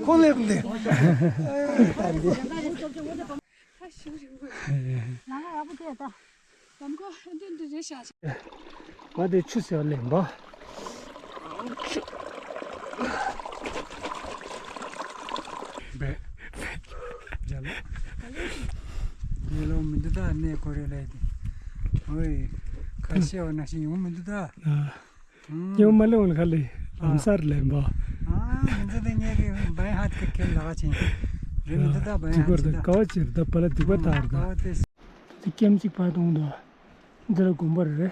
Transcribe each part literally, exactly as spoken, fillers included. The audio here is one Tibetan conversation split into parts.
ཁོང་ལེབ་འདི། ང་དེ་ཆུ་ཟེར་ལེན་པ། ངའི་ལོ་མི་འདུག་ད་གནས་ཁོ་རེ་ལས་ཏེ། ཨོའི། ཁ་ཤས་བ་ན་ཤི་ཡོང་མི་འདུག་ད། ཨ། ཡོང་མ་ལོང་ལ་ལེ་ལམ་སར་ལེན་པ། ཨ་མི་འདུག་ད་ངས་གི་བའི་ཧ་ཏི་ཁེལ་ལ་ཆིན། རེ་མི་འདུག་ད་བའི་ཧ་ཏི་ད། ཀ་བ་ཅིར་ད་པ་ལ་སྡིག་པ་དར་ད། ཀ་བ་ཏེ། ཀེམ་ཅིག་ཕར་གཏོང་དོ། འདི་ལ་དགོན་པ་རེད།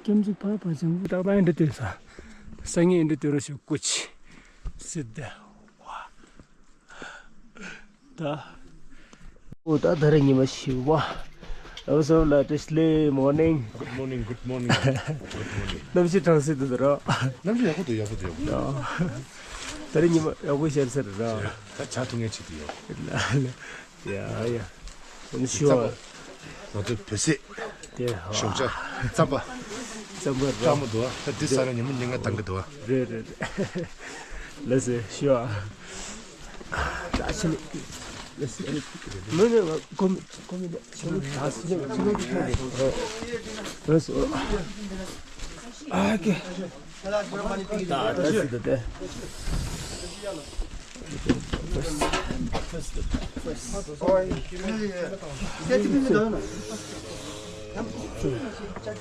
ཀེམ་ཅིག་ཕར་ཕར་བྱང་བུ་ཏག་ཏག་ཨེ་འདྲ་ལྟོས་ས། སང་ཉིན་ཨེ་འདྲ་ལྟོས་རོགས་ཞུ་ཀུ་ཅི། སི་ད། ད། ཨོ་ད་ད་རེས་ཉི་མ་བཞི་པ། ཨོ་སོ་ལ་ཏེ་སླེ་མོར་ནིང་། Good morning, good morning, good morning. གནམ་གཤིས་གྲང་སེ་འདུག་ར། གནམ་གཤིས་ཡག་པོ་འདུག་ཡག་པོ་འདུག་ཡག་པོ་འདུག་ད་རེས་ཉི་མ་ཡག་པོ་ཤར་ས་རེད་ར། ད་ཇ་འཐུང་མཁན་ཅིག་འདུག་ཡོ། ལ་ལ། ཡ་ཡ། ཨོ་ནི་ཤི་བ། ང་ཚོ་བོད་ཟས། དེ་ཧ། ཞོགས་ཇ། རྩམ་པ། རྩམ་པ་ར། སྐྲག་མོ་འདུག་ཨ། ད་འདི་ཟ་ན་ཉི་མ་ཉིན་ལྔ་འདང་གི་འདུག་ཨ། རེད་རེད་རེད། ལགས་སེ་ཤི་བ། ད་ཕྱི་ནས། ལགས་སེ། མི་མི་གོ་མི་གོ་མི་ད་ཕྱི་ནས་ཕྱི་ནས་ཕྱི་ནས། ལགས་སེ། ཨ་ཀེ། ད་ད་སི་ད་དེ།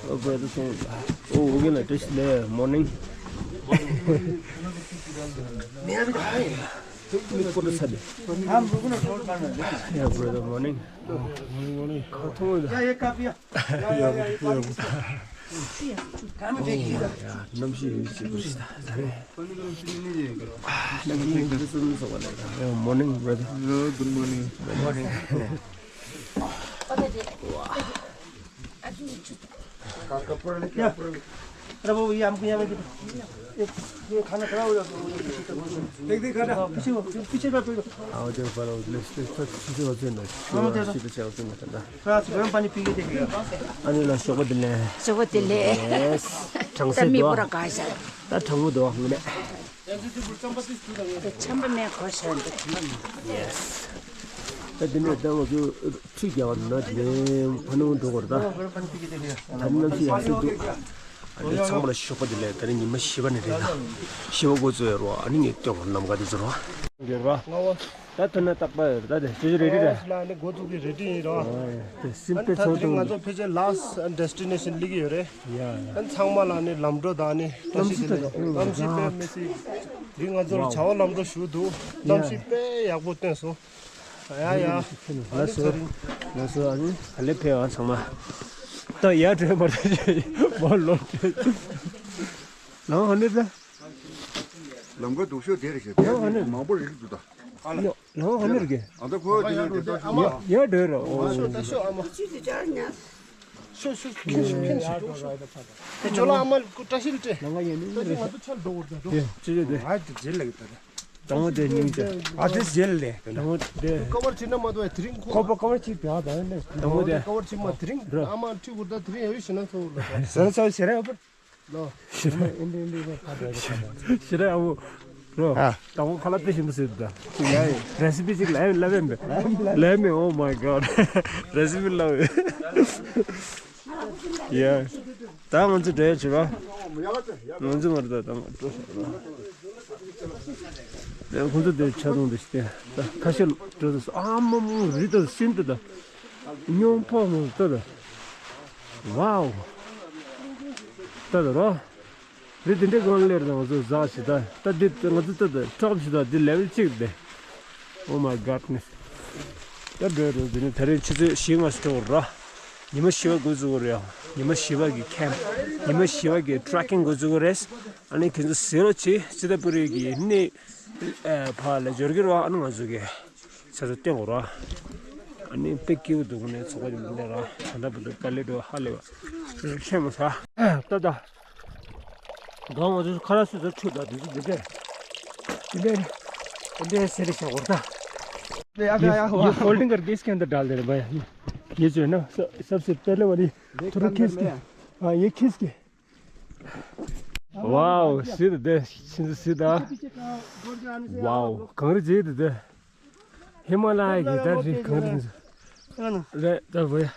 ཨོ་བྷེ་ད་སོང་། ཨོ་ཝེ་ན་ཏེ་སི་ལེ་མོར་ནིང་། མི་ཀོ་ཏ་ས་ལེ། ཡ་བྷེ་ད་མོར་ནིང་། ཁ་ཐོང་ཡ། གནམ་གཤིས་ཡིན་གཅིག་པུ་ཞིག་ད་རེད། གནམ་གཤིས་ཡིན་གཅིག་པུ་ཞིག་ད་རེད། Morning, brother. Good morning. Morning. देख, देख, हटा। पीछे हो, पीछे बैठ, बैठ। आओ, देखो, पर उधर से तो चीजें होती हैं ना। हाँ, देखो। सीधे चलते हैं ना। ཨ་ནི་ལ་ཞོགས་པ་བདེ་ལེགས། ཞོགས་པ་བདེ་ལེགས། གྲང་ད་སེ་མི་འདུག་པོ་ར་ག་ཤ། ད་གྲང་མོ་འདུག་ངུ་ནས། ཆམ་པ་མེད་གོ་ཤ་འདུག་ཆམ་པ་མེད། Yes. ད་འདི་ནས་ད་ང་ཚོ་ཁྲུས་རྒྱག་པ་ན་དེ་ནས་ཕ་ནང་འགྲོ་དགོས་རེད་ད། ད་ནི་གནམ་གཤིས་ཡག་ཤོས་འདུག་ཨ་ནི་ཚང་མ་ལ་ཞོགས་པ་བདེ་ལེགས། ད་ནི་ཉི་མ་བཞི་པ་ནས་རེད་ད། བཞི་པ་འགོ་ཚུགས་ཡོད་རོ། ཨ་ནི་ངས་སྟོན་གོ་ནམ་མཁའ་དེ་ཚོ་རོ། ཡོད་རོ། ད་ཐོན་ན་རྟག་པར་ད་དེ་ཅོ་ཅོ་རེ་ཌི་རེད། ལ་ནི་འགོ་ཚུགས་ཀྱི་རེ་ཌི་ཡིན་རོ། དེ་སིམ་པེ་ཚོགས་དང་། ང་ཚོ་ཕལ་ཆེར་last destination སླེབས་ཀྱི་ཡོད་རེད། ཡ། ཨ་ནི་ཚང་མ་ལ་ནི་ལམ་འགྲོ་དང་ནི་བཀྲ་ཤིས་བདེ་ལེགས། གནམ་གཤིས་དཔེ་མི་སྲིད། འདི་ང་ཚོར་བྱ་བ་ལམ་འགྲོ་ཞུ་འདུག་གནམ་གཤིས་དཔེ་ཡག་པོ་བཏོན་སོང་། ཡ་ཡ། ལགས་སོ། ལགས་སོ། ཨ་ནི་ག་ལེ་ཕེབས་ཨ་ཚང་མ། ད་ཡར་འགྲོ་མར་འགྲོ་བྱས་མར་ལོག་འགྲོ། ལམ་ཧ་ནི་ད། ལམ་ཁ་སྡུག་ཤོས་དེ་རེད་ཤག་དེ་ནི་མང་པོ་རེད་འདུག་ད། ལམ་ཧ་ནི་རེད་གི། ཨ་ད་ཁོ་དེ་ནི་དེ་ད་ཤོག་ཡར་འགྲོ་ར། ཨོ། ཤོག་ད་ཤོག་ཨ་མ། ཤོག་ཤོག་ཁྱོད་ཤོག་ཁྱོད་ཤོག་ཤོག་དེ་ཇོ་ལ་ཨ་མ་བཀྲ་ཤིས་བདེ་ལེགས། ལམ་ཁ་ཡར་ནི་རེད། ཅི་ཅི་དེ། ཨ་དེ་རྗེས་ལ་གི་ད། དང་པོ་དེ་སྙིང་རྗེ། ཨ་དེ་རྗེས་ལ་ལས། དང་པོ་དེ། ཀ་བར་བྱེད་ན་མ་གཏོགས་དེ་རིང་ཁོ། ཁོ་པ་ཀ་བར་བྱེད་པ་ད་ཡིན་ནས། དང་པོ་དེ། ཀ་བར་བྱེད་མ་དེ་རིང་ཨ་མ་ཁྲིད་གུར་ད་དེ་རིང་ཡོད་ཤི་ན་ཚོ་ལ། ཟེར་ཚོ་ཞེ་རེ་ཡོད་པ། ལོ། ཞེ་རེ་ཨིན་དེ་ཨིན་དེ་ཡོད་པ་ད་ཡོད་པ། ཞེ་རེ་ཨ་བོ། རོ། ཨ། དང་པོ་ཁ་ལག་དེ་བཞིན་དུ་ཟེར་ད། ཅིག་ཡ་ཡི། རེ་སི་པི་ཅིག་ལབ་ལབ་ཡིན་པས། ལབ་མེད། Oh my God. རེ་སི་པི་ལབ་ཡིན། ཡ། ད་ང་ཚོ་འགྲོ་ཡ་བྱེད་རོགས། ང་ཚོ་མར་ད་ད་འགྲོ། ད་ཁོང་ཚོ་དེ་ཆ་ཚང་དེ་ཞིག་དེ་ད་ཁ་ཤས་འགྲོ་ཚོ་ཨ་མ་མོ་རི་ད་སིན་ད་ད་སྨྱོན་ཕོག་མོ་ད་ད། ཝའོ། ད་ད་རོ། རི་དེ་འདྲའི་སྒང་སླེབས་ན་ང་ཚོ་ཟག་ཞིག་ད་ད་འདི་ང་ཚོ་ད་ད་ཁྲོག་ཞིག་ད་འདི་level གཅིག་དེ། Oh my goodness. ད་འགྲོ་རོགས། འདི་ནི་ད་རེས་ཆུ་ཚོད་བཞི་ལྔ་ཞིག་འགྲོ་ར། ཉི་མ་བཞི་པ་འགོ་བཙུགས་རེད། ཉི་མ་བཞི་པ་གི་camp། ཉི་མ་བཞི་པ་གི་trekking འགོ་བཙུགས་རེད། ཨ་ནི་ཁྱེད་ཚོ་གཟིགས་རོགས་བྱེད། ཅི་ད་པུ་རི་གི་གནས་ཕར་ལ་འབྱོར་གྱི་རེད་བ། ཨ་ནི་ང་ཚོ་གི་ཆ་ཚོད་སྟོན་དགོས་ར། ཨ་ནི་དཔེ་སྐྱིད་པོ་འདུག་ནས་ཚོགས་པ་ཡིན་པ་འདྲ་ར། ད་ལྟ་བར་དུ་དཀའ་ལས་འགྲོ་ཧ་ལས་པ་ཤེས་མ་ས། ད་ད། གང་ང་ཚོ་ཁ་ལག་སུ་ཚོ་ཁྲུད་ད་དུས་ཚོད་འདི་འདྲ། འདི་འདྲ་འདི་འདྲ་ཟེར་བྱ་བར་ད། ये फोल्डिंग करके इसके अंदर डाल देना भाई। ये जो है ना, स-, सबसे पहले वाली, थोड़ा खींच के। हाँ, ये खींच के। वाओ, सीधा दे, सीधा, सीधा। वाओ, कहाँ रे जी दे। हिमालय की तरफ से कहाँ रे? रे, तब भैया।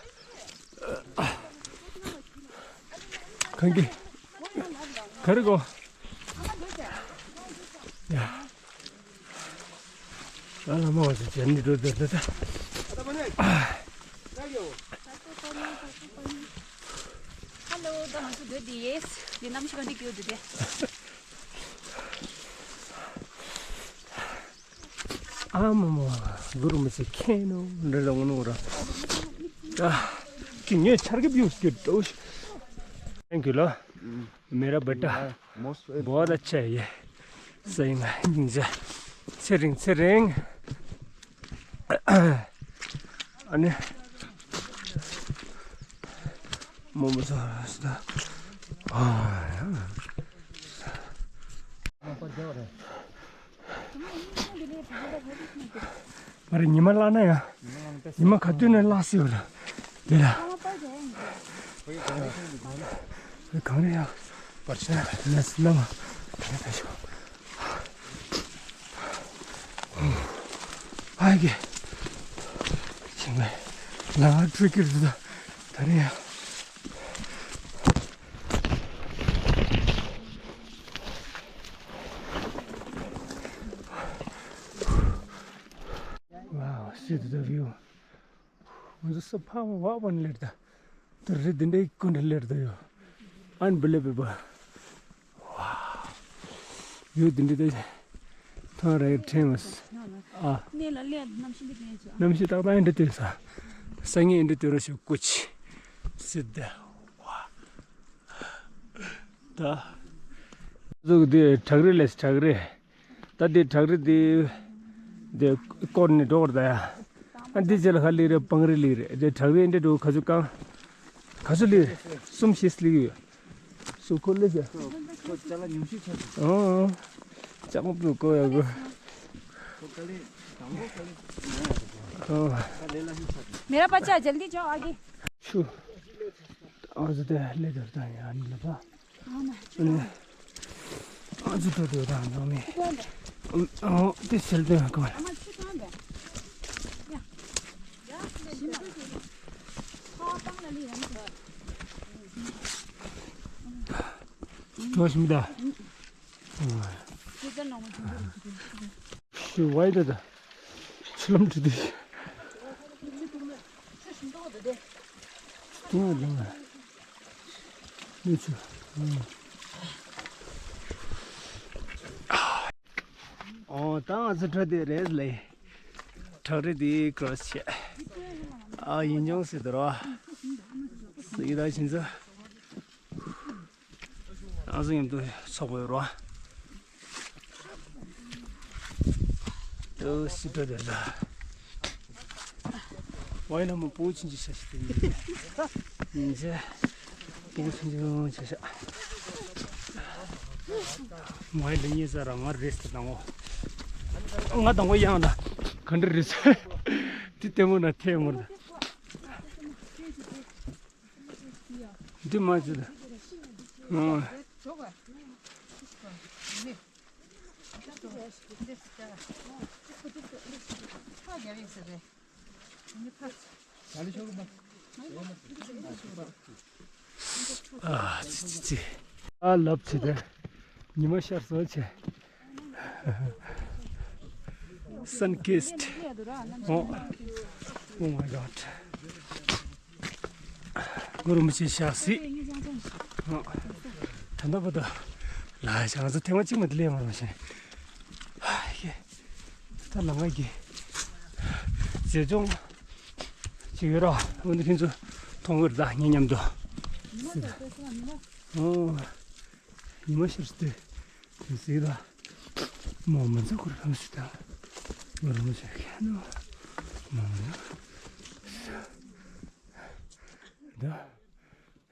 कहाँ की? घर को। या। ཨ་ལ་མ་བ་ཅན་ནི་འགྲོ་འདོད་འདོད། Hello, ད་ང་ཚོ་སྡོད་དེ་ཡེས། འདི་གནམ་གཤིས་ག་འདྲ་སྐྱིད་འདུག་དེ། ཨ་མ་མ། གུ་རུ་མི་ཚེ་ཁེན་ནོ་འདྲ་ལ་ངོ་ནོ་ར། ཨ། ཀི་ངས་ཆར་གི་བིའུ་སྐྱིད་འགྲོ་ཤི། Thank you ལ། मेरा बेटा बहुत अच्छा है ये। सही में। ཚེ་རིང་ཚེ་རིང་། ཨ་ནི། མོ་མོ་ཚོ་ར་སི་ད། ཨ། ང་རང་ཉི་མ་བརླག་ན་ཡང་། ཉི་མ་ག་དུས་ནས་བརླག་སྲིད་པ་རེད། དེ་ལ། གང་རེད་ཡང་། བར་ཆད་ལས་སླ་མ། དེ་ལ་ཤོག་ཨ་ཀེ། ཆེན་མོ། ལ་ང་འཕྲུལ་གྱི་རེད་ད། ད་རེད་ཡང་། Wow, see the view. ང་ཚོ་ས་ཕ་བ་བ་བ་ནས་སླེབས་ད། དེ་རི་འདི་འདྲའི་ཀུན་ཏུ་སླེབས་ད་ཡོད། Unbelievable. Wow. ཡོད་འདི་འདྲའི་ད། ཐང་རེ་ཕྲེང་བ། ཨ། གནས་ལ་སླེབས་གནམ་གཤིས་འདི་ཕན་ཆོག་གནམ་གཤིས་ཏག་ཏག་འདྲ་དུས་ས། སང་ཉིན་འདི་དུས་ར་ཞིག་ཀུ་ཆི། སི་ད། ད། གཟུགས་འདི་བྲག་རི་ལས་བྲག་རི། ད་འདི་བྲག་རི་འདི། འདི་བསྐོར་ནས་འགྲོ་བར་ད་ཡ། ཨ་འདི་རྗེས་ལ་ཁ་ལི་རེ་སྤང་རི་ལི་རེ། འདི་བྲག་རི་འདི་འགྲོ་ག་ཚོད་གང་། ག་ཚོད་ལི་རེ། གསུམ་བཞི་ལི་ཡོད། སུ་ཁོ་ལི་ཟེར། ཁོ་ཅ་ལག་ཉུང་ཤས་ཆགས་འདུག་ཨོ། ཅག་མ་པུ་ཀོ་ཡ་གོ། ཁོ་ཀ་ལི་དང་པོ་ཀ་ལི། ཨོ། ད་ལས་ལ་ཤས་ཆགས་འདུག मेरा बच्चा, जल्दी जाओ आगे। ཤུ། ཨ་ཟི་དེ་ལེ་དར་དང་ཡ་ནི་ལ་པ། ཨ་ནི། ཨ་ཙི་ཏོ་ཏོ་དང་ནང་མི། ཨོ་དེ་སེལ་དོན་གང་ལ། ཅོ་ཤིམ་ད། ཤི་ཝའི་ད་ད། ཆུ་ལམ་ཁྲི་དེ། ཏུང་ལ་ལ། ཨོ། ཨོ་ད་ང་ཚོ་འགྲོ་དེ་རེད་ལེ། བྲག་རི་དེ་ཀྲོ་སི་བྱས། ཨ་ཡིན་ཅང་སི་དོ་ར། སི་ད་ཕྱིན་ཚ། ང་ཚོ་མཉམ་དུ་ཚོགས་པ་ཡོད་ར། ཏུ་སི་ཏུ་དེ་ལ། ཝའི་ལ་མོ་པོ་ཆིན་ཅི་ཤ་ཤ་དེ་ཉིན་ཅེ། པོ་ཆིན་ཅི་ཆ་ཤ། ཝའི་ལ་ཉེ་ས་ར་ང་རེས་ཏུ་དང་བོ། ང་དང་བོ་ཡང་ལ། ག་འདྲ་རེས། དེ་ལྟད་མོ་ན་ཐེ་མོ་ལ། འདི་མ་ཅི་ལ། ཨང་། ཨ་ཙི་ཙི་ཙི། ཨ་ལབ་ཙི་དེ། ཉི་མ་ཤར་སོང་ཆེ། Sun kissed. Oh, oh my God. གུ་རུ་མི་ཆེ་ཤ་སི། ཨོ། ད་ལྟ་བར་དུ་ལ་ཞང་ཚ་ཐེངས་མ་གཅིག་མ་དེ་ལས་མ་རུང་ཞིང་། ཧ་ཡེ། ད་ལ་ང་གི་མཛེས་ལྗོངས་ཅིག་ཡོད་ར། འོན་ཏེ་ཁྱེད་ཚོ་མཐོང་གི་རེད་ད་ངེད་མཉམ་དུ། ཨོ། ཉི་མ་ཤར་སྟེ། དེ་སྲིད་ལ། མོ་མི་འཛུགས་ཁུར་ཁམས་སུ་ད། མོ་རང་ཞིག་ཁྱེད་ནོ། མོ་མི་འཛུགས། ད།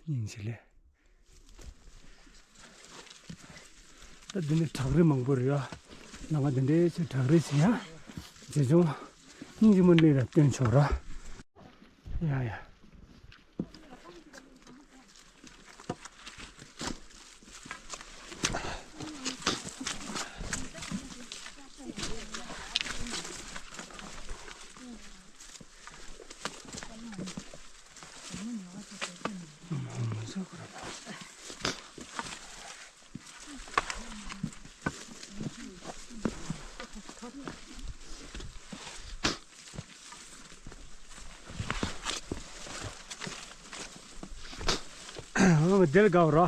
སྙིང་རྗེ་ལེ། ད་འདི་ནི་བྲག་རི་མང་པོ་རེད་ཡ། ལ་ང་འདི་འདྲའི་ཆེ་བྲག་རི་ཆེ་ཡ། མཛེས་ལྗོངས། སྙིང་རྗེ་མོ་ལེ་ར་སྟོན་ཆོག་ར། ཡ་ཡ། ཨ་མ་དེར་དགའ་བ་རོ།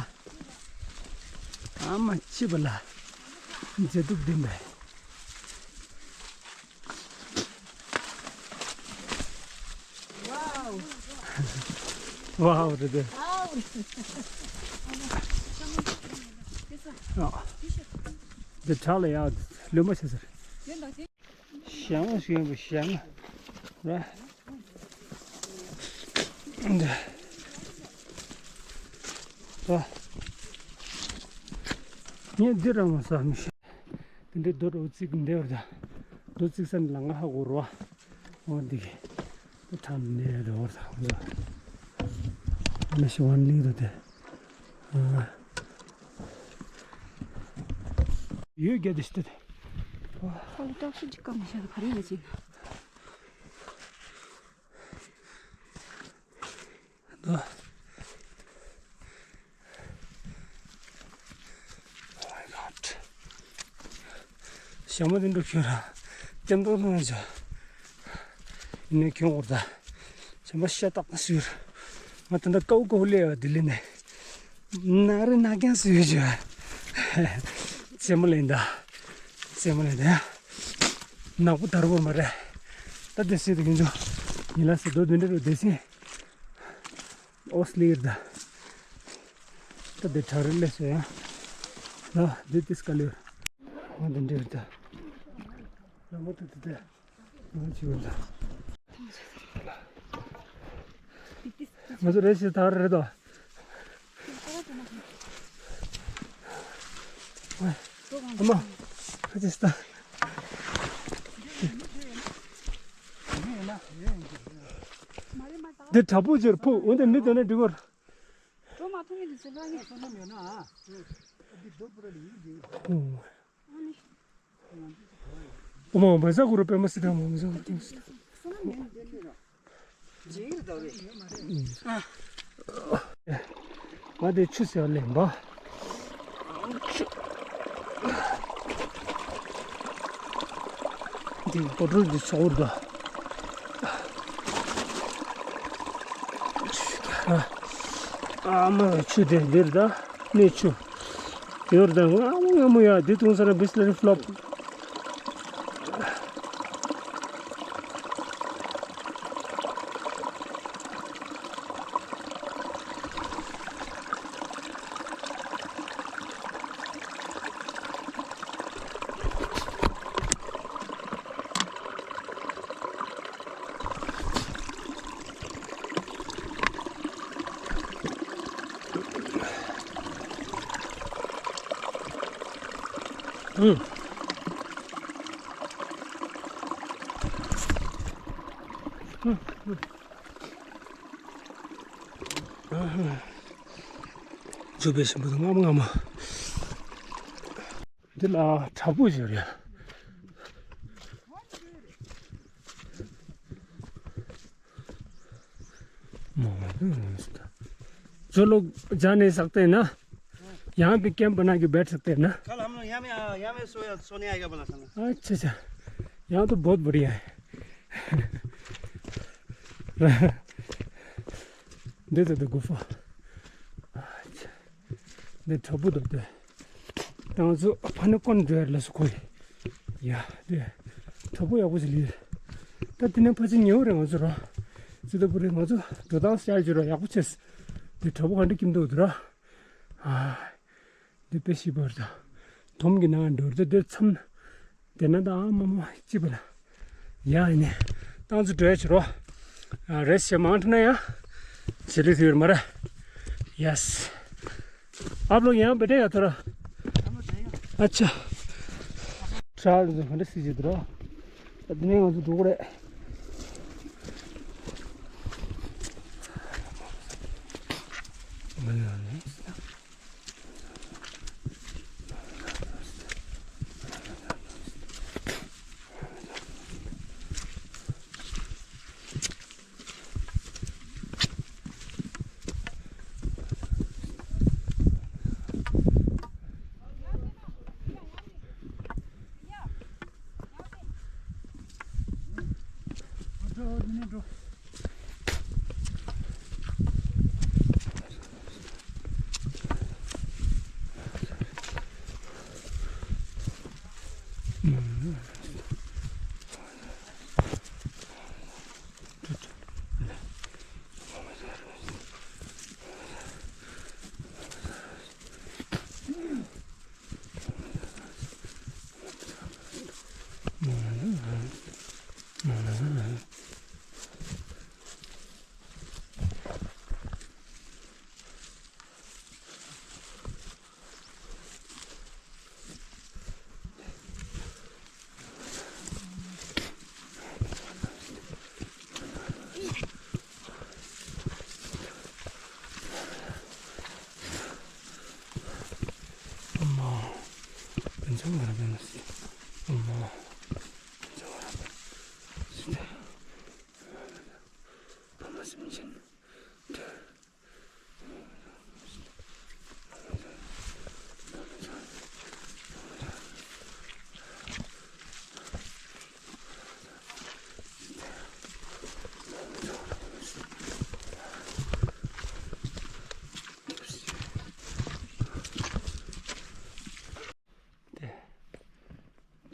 ཨ་མ་ཅི་བ་ལ། མཛེས་སྡུག་ལྡན་པའི། ཝའོ་རེད་དེ། ཨ། འདི་བྲག་ལ་ཡག་ལུས་མ་བྱེད་ཟེར། ཞྭ་མོ་ཞིག་ཡོད་པ་ཞྭ་མོ་ར། འདི་ར། ངས་འདི་ར་མ་ཟ་མི་ཤེས། དེ་འདྲའི་རྡོ་རུ་བརྩིགས་འདི་བར་དང་། རྡོ་བརྩིགས་ས་ནི་ལ་ང་ཧ་གོ་རུ་བ། འོ་འདི་གི། དེ་ཐང་ནས་རེ་བར་དང་འདི། མི་ཤི་ཝན་ལིག་རུ་དེ། ཡོད་རྒྱ་དེ་ཤི་དེ། ཁ་ལ་བཀྲག་ཤིས་ཅིག་བཀག་མི་ཤེས་ད་ག་རེ་ཡིན་ཟིན། ད། Oh my God. ཞྭ་མོ་དེ་འདྲ་ཁྱོད་ར། སྐྱེམས་ཏོག་ལྷུང་བྱ། ཡིན་ནའི་ཁྱོད་འོར་ད། ཞྭ་མོ་ཤ་སྟག་ན་ཟུར། ང་ད་ལྟ་ཀའུ་ཀའུ་ལས་ཡ་ལྡི་ལི་ནས། ན་རི་ན་རྐྱང་ཟེར་ཡོད་ཅེས། རྩེད་མོ་ལེན་ད། རྩེད་མོ་ལེན་ད་ཡ། ནག་པོ་དར་བོ་མ་རེད། ད་དེ་སྲིད་དུ་ཡིན་ཆོག་ཉི་ལ་སྲིད་དོ་དེ་འདྲ་རུ་དེ་སྲིད། ཨོ་སི་ལིར་ད། ད་དེ་བྲག་རི་ལས་སོ་ཡ། ལ་དེ་དིས་ཀ་ལིར། ང་དེ་འདྲ་རེད་ད། ལ་མོ་ཏི་ཏི་ཏི། ང་ཅི་བ་ད། ང་ཚོ་རེ་ཞིག་ད་རེད་དོ། ཨ་མ། ཁ་ཅིག་སྟ། འདི་དྲག་པོ་ཅིར་ཕུ་འོན་ཏེ་མི་དོན་ནས་འགྲིག་གོ། འགྲོ་མ་ཐུབ་མི་འདི་ཚོ་ལ་ཡིན། ཨོ་མ་མ་ཟ་གུ་རུ་པེ་མ་སི་ད་མ་མ་ཟ་གུ་རུ་པེ་མ་སི་ད། ང་དེ་ཆུ་ཟེར་ལེན་པ། འདི་པོ་ཏྲུ་འདི་ཚོགས་འདུག་ཨ་མ་ཆུ་དེ་འདིར་ད་གནས་ཆུ། ཡོར་ད་ང་མོ་ང་མོ་ཡ་འདི་ཐུང་ས་ར་བིས་ལ་རི་ཕ་ལོབ། ཨུམ། ཨུམ། ཨུམ། ཇོ་བེ་ཞིམ་པོ་དང་རྔ་མོ་རྔ་མོ། འདི་ལ་དྲག་པོ་ཞིག་རེད། जो लोग जा नहीं सकते ना, यहाँ भी कैंप बना के बैठ सकते हैं ना। कल हम लोग यहाँ में, यहाँ में सोया, सोने आएगा बोला था ना। अच्छा, अच्छा, यहाँ तो बहुत बढ़िया है। दे दे दे गुफा। अच्छा। འདི་དྲག་པོ་འདུག་སྟེ། ང་ཚོ་ཕ་ནི་ཀོན་འགྲོ་ཡར་ལ་སུ་ཁོ་ཡི། ཡ། འདི་དྲག་པོ་ཡག་པོ་ཞིག་ལི། ད་དེ་ནས་ཕ་ཆེ་ཉེ་བོ་རེད་ང་ཚོ་ར། ཙི་ད་པུ་རེད་ང་ཚོ་འགྲོ་སྟངས་ཤར་ཅིག་ར་ཡག་པོ་ཆེ། འདི་དྲག་པོ་ག་འདྲ་ཀིམ་འདུག་འདུག་ར། ཨ། འདི་དཔེ་ཞིབ་པར་ད། དོམ་གྱི་ནང་འགྲོ་ར་འདི་མཚམས། དེ་ན་ད་ཨ་མ་མ་ཅི་བ་ལ། ཡ་ཨ་ནི། ཏང་ཙུ་འགྲོ་ཡ་ཆི་རོ། ཨ་རེས་བྱེད་མང་ཐུ་ན་ཡ། ཇི་ལི་ཐུ་ཡོད་མ་ར། ཡེས། आप लोग यहाँ बैठेगा थोड़ा। अच्छा। ཁྲ་ཟེར་ག་འདྲ་སི་ཇི་དུ་ར། ད་དེ་ནས་ང་ཚོ་འགྲོ་གི་རེད།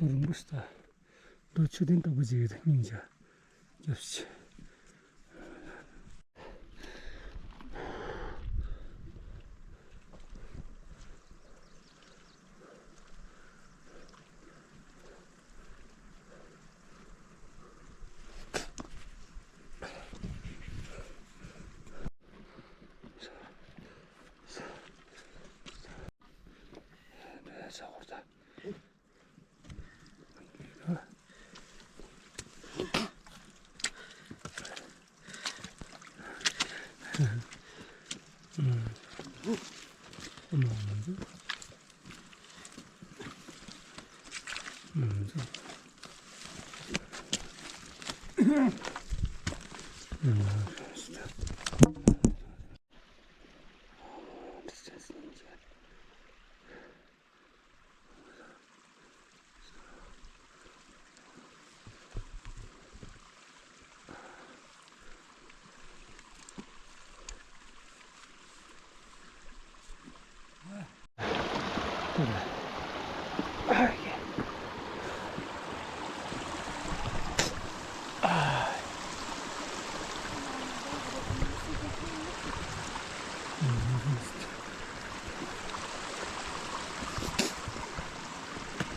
རྡོ་རིང་པོ་ཞིག་དང་། རྡོ་མཆོད་རྟེན་ལྟ་བུ་ཅིག་ཡོད། སྙིང་རྗེ། སྐྱབས་ཆེ།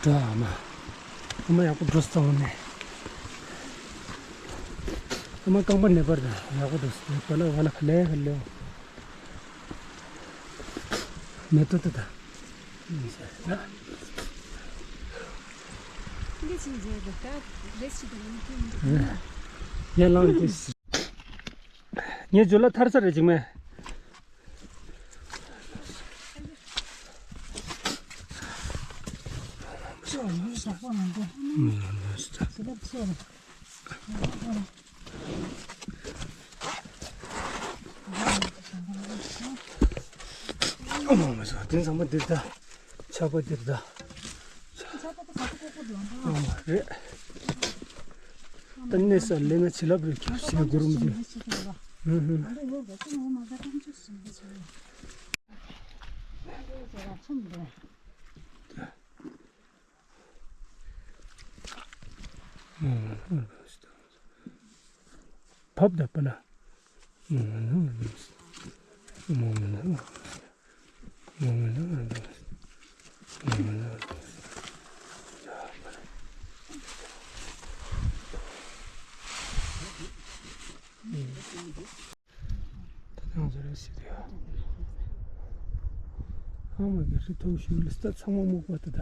འགྲོ་ཨ་མ། ཨ་མ་ཡག་པོ་འགྲོ་སོང་ནས། ཨ་མ་རྐང་པ་ནད་པ་རེད། ཡག་པོ་འགྲོ་སོང་། ནད་པ་ལ་བ་ལ་ག་ལེ་ག་ལེ། མེ་ཏོག་ཏུ་ད། འདི་ཕྱིན་རྗེས་ཀྱི་ད་རེ་ཞིག་ཏུ་ཡིན་གྱི་མི་འདུག་ཡར་ལངས་ཀྱི། ངའི་ཇོ་ལ་ཐར་ས་རེད་ཅིག་མེད། ཨོ་མ་མ་ཟ། དེ་ཚང་མ་འདིར་ད། ཆག་པ་འདིར་ད། ཨོ་མ་རེད། ད་གནས་ས་ལས་ང་བྱིན་རླབས་རེད་ཁྱོད་ཞེས་སྒོར་མི་འདུག་ཧུམ་ཧུམ། ཕབ་ད་པ་ལ། ད་ང་ཚོ་རེ་ཞིག་ཡོད། ཨ་མ་གི་རི་ཐོག་ཤུལ་ལི་སྟ་ཚང་མ་སྨུག་པ་དེ་ད།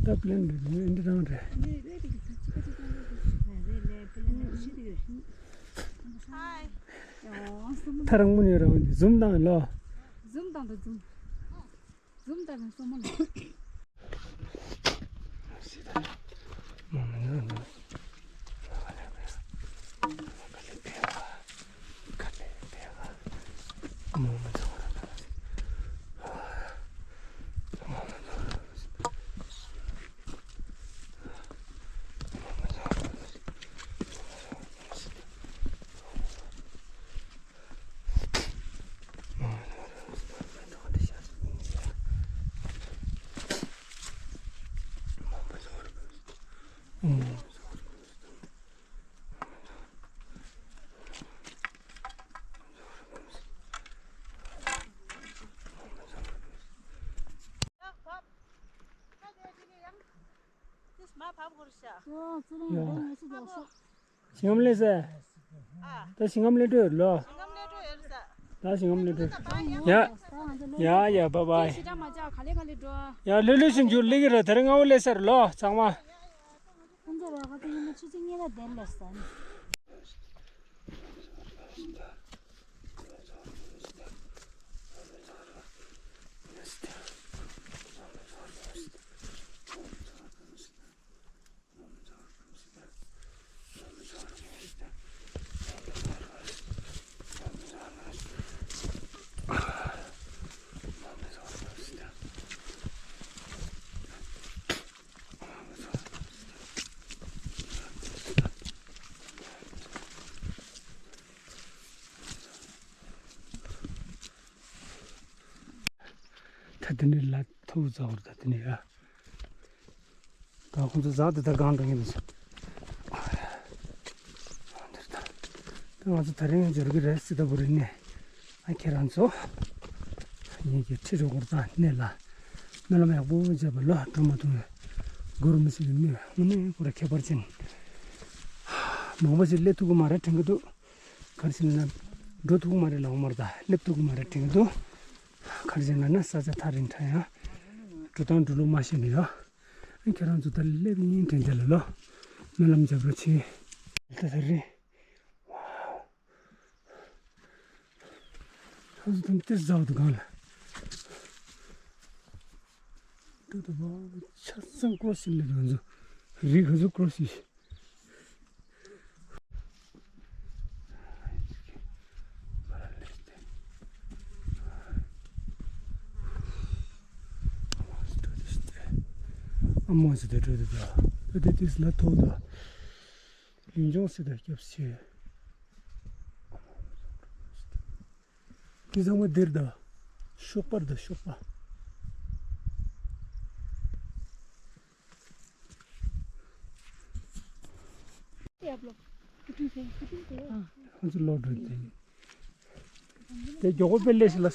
ད་པི་ལེན་རེད། འདི་རང་རེད། Hi. ཐ་རང་མུ་ནས་རང་འཛུམ་དང་ལོ། འཛུམ་དང་དང་འཛུམ། འཛུམ་དང་དང་སོ་མོ་ལ། ཞིང་ཁམས་ལས་ས། ད་ཞིང་ཁམས་ལས་སྤྲོད་ལོ། ད་ཞིང་ཁམས་ལས་སྤྲོད། ཡ། ཡ་ཡ་བཱའི་བཱའི། ཡ་ལྷོད་ལྷོད་ཞིག་འཇུག་ལེགས་ར་དེ་རིང་སྔ་བོ་ལས་སར་ལོ་ཚང་མ། ད་དེ་ནས་ལ་ཐུག་ཚར་བར་ད་དེ་ནས་ཡ། ད་ཁོང་ཚོ་ཟག་དེ་ད་གང་འགྲོ་གིན་འདུག་ཟེར། ད་ང་ཚོ་ད་རིང་འབྱོར་གི་རེད་ཟེར། ད་བུ་རེད་ནས། ཨ་ཁྱེད་རང་ཚོ་ངེད་ཀྱི་ཁྲི་རུ་སྐོར་དང་གནས་ལ་སྨོན་ལམ་ཡག་པོ་བྱས་པ་ལ་འགྲོ་མ་ཐུབ་པའི་གུ་རུ་མི་སྲིད་པའི་མི་དངོས་གནས་ཁོ་ར་ཁྱད་པར་ཅན། མང་པོ་ཞིག་སླེབས་ཐུབ་ཀྱི་མ་རེད་དྲན་གྱི་འདུག་ག་རེ་ཟེར་ན། འགྲོ་ཐུབ་ཀྱི་མ་རེད་ལབ་མ་རེད། ད་སླེབས་ཐུབ་ཀྱི་མ་རེད་དྲན་གྱི་འདུག་ག་རེ་ཟེར་ན་ན་ས་ཆ་ཐག་རིང་དྲགས་ཡ། འགྲོ་སྟངས་འགྲོ་ལུགས་མ་ཤེས་ནས་ཡ། ཁྱེད་རང་ཚོ་ད་སླེབས་ཡིན་དྲན་རྒྱ་ལ་ལོ། སྨོན་ལམ་རྒྱབ་རོགས་བྱེད། ད་ད་རེད། ཁ་ཚོ་དམ་ཏེ་ཟ་བ་དུ་གང་ལ། ད་ད་བ་ཆ་ཚང་ཀོ་སི་ལེ་རང་ཚོ་རི་ཁ་ཚོ་ཀོ་སི། ཨ་མོ་ཟེར་ཏེ་བྲོས་ཏེ་ད། ཨ་ཏི་ཏིས་ལ་ཐོག་ད། ལུས་སྦྱོང་ཟེར་ཏེ་སྐྱབས་ཆེ། འདི་ཚང་མ་འདིར་ད། ཤོག་པར་ད་ཤོག་པ། ཁོང་ཚོ་ལོག་འགྲོ་དེ། དེ་མགྱོགས་པོ་དཔེ་ལས་ཤིག་ལ།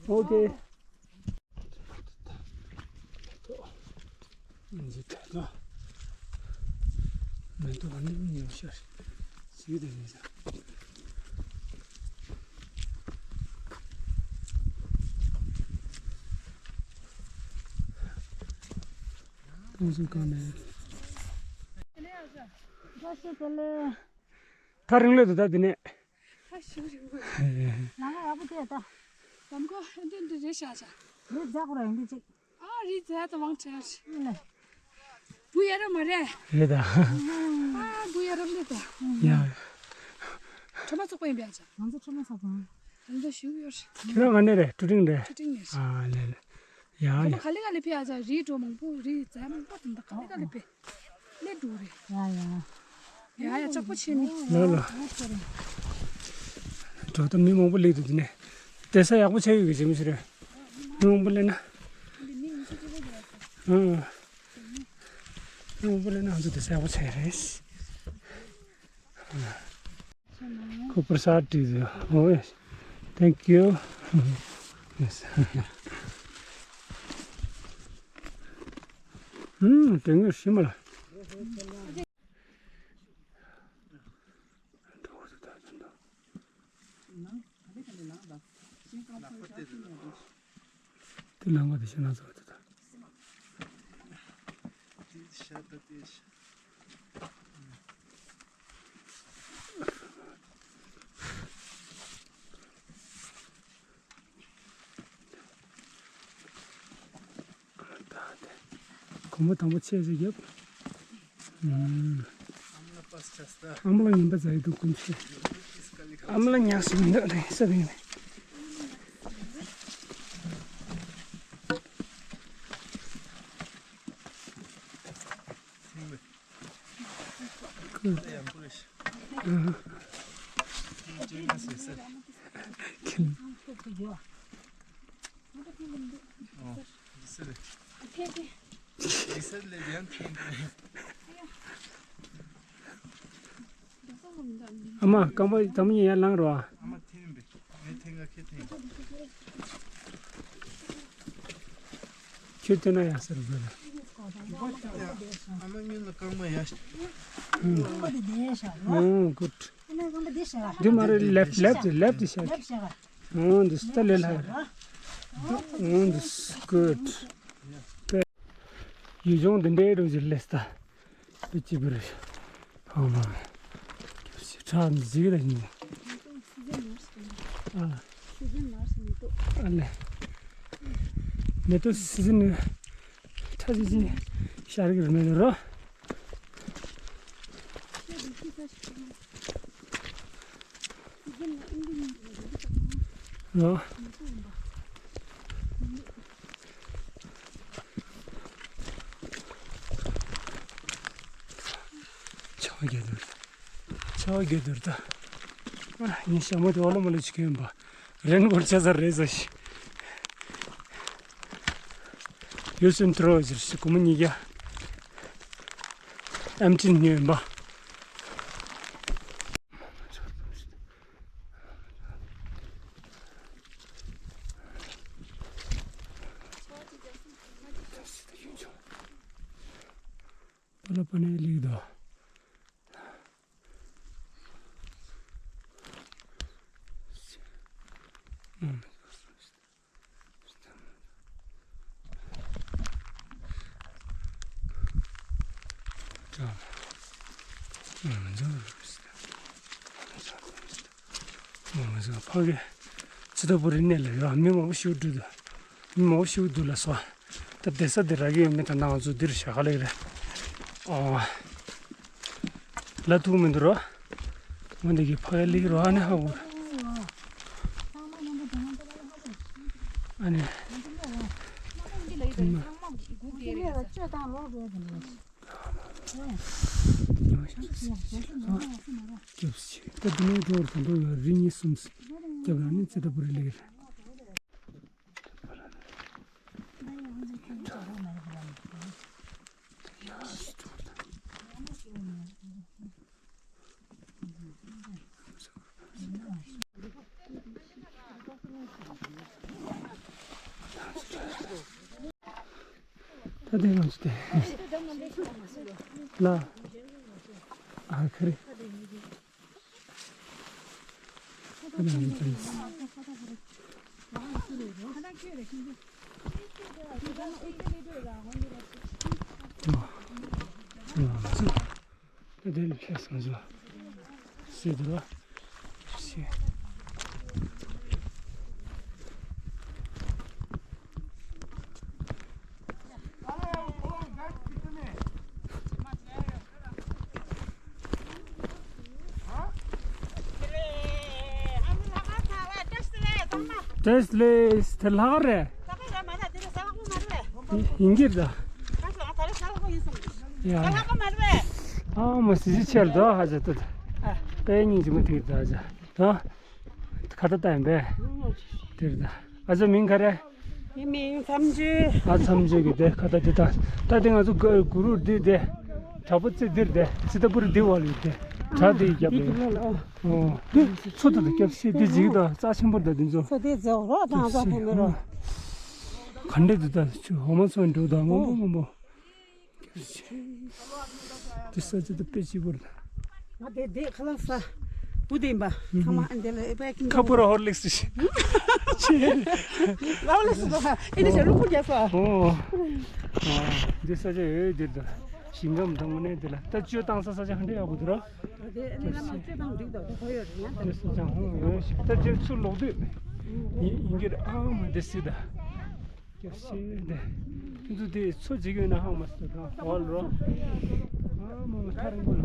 ཨོ་ཀེ། འདི་ཐད་ན། མེ་ཏོག་ག་ནས་ཉོ་ཤར། ཟིག་དེ་ནས་ཟ། ཏུང་ཟིན་གང་ནས། བཀྲ་ཤིས་བདེ་ལེགས། ཐག་རིང་ལོས་འདུག་ད་འདི་ནས། ཧ་ཤུ་རིང་པོ། ལམ་ཡག་པོ་དེ་ད། ལམ་ཁ་འདི་འདི་རེད་ཤག་ཤག་རེད་འཛག་ར་ཡིན་འདི་ཅིག་ཨ་རི་ཛ་ད་མང་ཆེ་ཤི་ལ། བུ་ཡ་ར་མ་རེད། རེད་ད། ཨ་བུ་ཡ་ར་མ་རེད་ད། ཡ། ཁྲོ་མ་ཚོགས་པ་ཡིན་པས་ཨ་ཅག་ང་ཚོ་ཁྲོ་མ་ཚོགས་པ། ང་ཚོ་ཞུགས་ཡོད། ཁྱེད་རང་ང་ནས་རེད། ཀྲུ་ཀྲིང་རེད། ཀྲུ་ཀྲིང་ནས། ཨ་ལེ་ལེ། ཡ་ཁྲོ་མ་ཡ། ག་ལེ་ག་ལེ་ཕེ་ཨ་ཅག་རི་འགྲོ་མང་པོ་རི་ཛ་མང་པོ་དེ་འདྲ་ག་ལེ་ག་ལེ་ཕེ། ལས་འགྲོ་རེད། ཡ་ཡ། ཡ་ཡ་ལྕགས་པོ་ཆེ་ནི། ལ་ལ། འགྲོ་ད་མི་མང་པོ་སླེབས་འདུག་དེ་ནས། བསྡད་ས་ཡག་པོ་ཆགས་ཡོད་གི་ཇེ་མི་ཤི་རེད། མི་མང་པོ་སླེབས་ན། ཨང་། མི་མང་པོ་སླེབས་ན་ང་ཚོ་བསྡད་ས་ཡག་པོ་ཆགས་ཡོད་རེད། ཁོ་པར་ས་བྲིས་ཟེར། ཨོ་ཡེ། Thank you. Yes. ཨུམ། དེ་ངས་ཤི་མ་ལ། དེ་ལམ་ཁ་དེ་ཤ་ན་ཚ་བ་དེ་དང་། དེ་ཤ་ད་དེ་ཤ། གོམ་པ་དང་པོ་ཆས་ཞིག་བརྒྱབ། ཨམ། ཨ་མ་ལ་ངན་པ་ཟ་ཡི་འདུག་ཀུན་ཤེས། ཨ་མ་ལ་ཉག་ཞིག་མི་འདུག་རེད་ས་དེ་ནས། ཨ་མ་རྐང་པ་དང་པོ་ཡར་ལངས་རོགས། ཨ་མ་འཐེན་པས། ངས་འཐེན་ག་ཁྱེད་འཐེན། ཁྱོད་འཐེན་ན་ཡག་ས་རེད་པས། ཨ་མ་སྔོན་ལ་རྐང་པ་ཡར། ཨོ་གུཌ། འདི་མ་རེད། ལེཕ་ལེཕ་ལེཕ་ལེཕ་ཤག་ཨོ་འདི་སྟ་ལེ་ལྷ། ཨོ་འདི་གུཌ། ཡུལ་ལྗོངས་འདི་འདྲའི་རུ་ཇི་ལེ་སྟ། དཔེ་སྐྱིད་པོ་རེད། ཨ་མ། ཁྲག་འཛིག་ར་ཉིན། ཨ། ཨ་ལེ། མེ་ཏོག་སི་ཛིན་ནི་ཁྲ་ཅི་ཅི་ཤར་གི་རེད་མེད་རོ། རོ། ཆར་པ་རྒྱག་འདུག་ཆར་པ་རྒྱག་འདུག་ད། ཨ་ངའི་ཞྭ་མོ་དེ་ཨོ་ལོ་མོ་ལོ་བྱེད་ཀྱི་ཡོད་པ། རེན་ཀོཊ་བྱས་ཚར་རེད་ཟེར་ཞིག་ཡོད་སུན་ཏྲོ་ཟེར་ཞིག་སྒོར་མོ་ཉིས་བརྒྱ། ཨེམ་ཊི་ཉོས་ཡིན་པ། པ་ལ་པ་ནས་ལིག་དོ། ཕ་གི་ཙི་ཏ་པུ་རི་གནས་ལ་ཡོད། མི་མང་པོ་ཞིག་འགྲོ་འདུག་མི་མང་པོ་ཞིག་འདུག་ལ་སོ། ད་བསྡད་ས་དེ་རག་གི་ཡོད་མེད་ད་ནང་ང་ཚོ་འདིར་བཞག་ག་ལེགས་རེད། ཨོ། ལ་ཐུག་མི་འདུག་རོ། ང་འདི་གི་ཕ་གི་ལིག་རོ། ཨ་ནི་ཧ་གོ། ཨ་ནི། སྐྱབས་ཤིག་ད་འདི་ནས་འགྲོ་བར་དང་འགྲོ་ཡ་རི་གཉིས་གསུམ་སྐྱབས་ལ་ནི་ཙི་ཏ་པུ་རི་ལེགས། ད་དེ་ང་ཚོ་དེ་ལ་ཨ་ཁ་རེ། ཨ་ནི་ང་ཚོ་དེ། ཨ་ཨ་ང་ཚོ། དེ་ལ་ཕྱེད་སང་ཞོ། སི་དུ་ར། སི། ཏེས་ལེས་དེ་ལྷག་རེད། ཡིན་གྱི་རེད། ཡ། ཨ་མ་སི་སི་ཆེར་དོ་ཧ་ཅང་ཏོ། དཔེ་སྙིང་རྗེ་མོ་དེ་རེད་ད་ཧ་ཅང་། དོ། ཁ་ཏ་ཏན་པས། དེ་རེད་ད། ཨ་ཅག་མིང་ག་རེ། ངའི་མིང་མཚམས་གཅོད། ཨ་མཚམས་གཅོད་ཀྱི་དེ་ཁ་ཏ་དེ་ད། ད་དེ་ང་ཚོ་གུ་རུ་འདི་དེ། དྲག་པོ་རྩེ་འདིར་དེ་ཙི་ཏ་པུ་རི་འདི་བ་ལི་དེ། དྲག་དེ་རྒྱབ་དེ། ཨོ། འདི་ཚོ་ད་དེ་སྐྱབས་སེ་དེ་ཅིག་ད་རྩ་ཆེན་པོ་ད་དེ་ཚོ། ཚོ་དེ་ཚོ་རོ་དང་ཚོ་དེ་མི་རོ། ག་འདྲེ་དེ་ད་ཆུ་འོ་མ་ཚོ་འགྲོ་ད་སྔོན་པོ་སྔོན་པོ། དེ་ས་ཆ་དེ་དཔེ་སྐྱིད་པོ་རེད། ང་དེ་དེ་ཁ་ལག་ས། བུ་དེ་ཡིན་པ། ཚང་མ་ཨ་འདི་ལ་ཨེ་པའི་ཀིང་ཁ་པུ་ར་ཧོར་ལིག་སི་ཤི། ལ་ཧོར་ལིག་སི་དང་ཨེ་འདི་ཞེ་ལུག་པོ་རྒྱག་ས། ཨོ། ཨོ། འདི་ས་ཆ་ཨེ་འདིར་དང་། ཞིང་ཁམས་དང་ངོ་ནས་འདི་ལ་ད་བཅོས་བཏང་ས་ས་ཆ་ཧ་འདྲེ་ཡག་པོ་འདུག་ར། དེ་ཨེ་ནི་ལ་མ་བཅོས་བཏང་འགྲིག་འདུག་དེ་ཁོ་ཡོད་རེད་ཡང་། འདི་ས་ཆ་ཧོ་ཡོད་ཤི་ད་ཅེར་ཚུར་ལོག་དུས། ཡིན་ཡིན་གྱི་རེད། ཨ་མ་འདི་སི་ད། ཤེས་ཡོན་དེ། ཁྱོད་ཚོ་དེ་ཚོ་ཅིག་ཡོད་ན་ཧང་མ་སོ་དང་ཧོལ་རོ། ཨ་མ་མ་ཐག་རིང་པོ་ལ།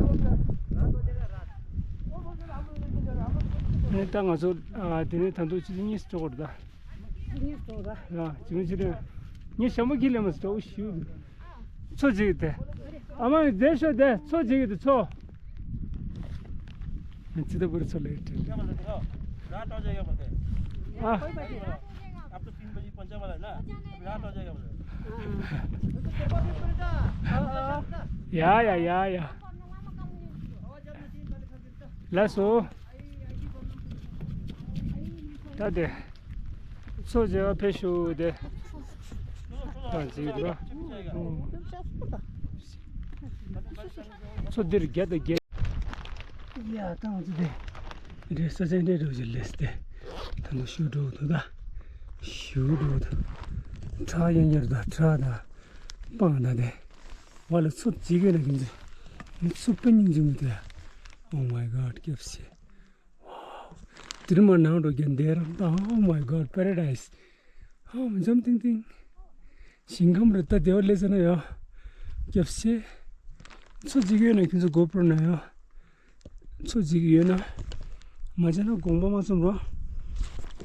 ནས་ད་ང་ཚོ་ཨ་དེ་ནས་ད་དུང་ཆུ་ཚོད་གཉིས་སུ་འགྲོ་དགོས་རེད་ད། གཉིས་སུ་འགྲོ་དགོས་རེད། ཨ་ཅི་མི་ཅི་རེད། ངས་ཞྭ་མོ་ཁྱེར་ལེན་མ་སོ་འོ་ཤིའུ། ཚོ་ཅིག་དེ། ཨ་མ་བསྡད་ཤོག་དེ་ཚོ་ཅིག་དེ་ཚོ། ཚིག་ད་བུར་ཚོ་ལས་བྲིས། ཨ། ཡ་ཡ་ཡ་ཡ། ལགས་སོ། ད་དེ། ཚོ་མཇལ་བ་ཕེབས་ཤོག་དེ། ད་ཅིག་ར། ཚོ་འདིར་བརྒྱ་དང་བརྒྱད། ཡ་ད་ང་ཚོ་དེ། འདྲེ་ས་ཆ་འདྲེ་འགྲོ་བཞིན་ལེས་ཏེ། ད་ནི་ཤུ་འགྲོ་འདུག་ད། ཤུ་འགྲོ་འདུག་ཁྲག་ཡང་ཡར་ད་ཁྲག་ད། སྤང་ད་དེ། བ་ལ་ཚོ་ཅིག་གི་ན་གིན་ཙི། མི་ཚོ་པ་སྙིང་རྗེ་མོ་དེ། Oh my God སྐྱབས་ཤེ། དེར་མ་ནང་འགྲོ་རྒྱུ་འདིར། Oh my God paradise. ཨ་མ་འཇམ་ཐིང་ཐིང་། ཞིང་ཁམས་རེད་ད་བདེ་བ་ལས་ཟེར་ན་ཡ། སྐྱབས་ཤེ། ཚོ་གཅིག་ཡོད་ན་ཁྱོད་ཚོ་གོ་པྲོ་ན་ཡ། ཚོ་གཅིག་ཡོད་ན། མ་བྱས་ན་དགོངས་པ་མ་ཚོམ་རོ།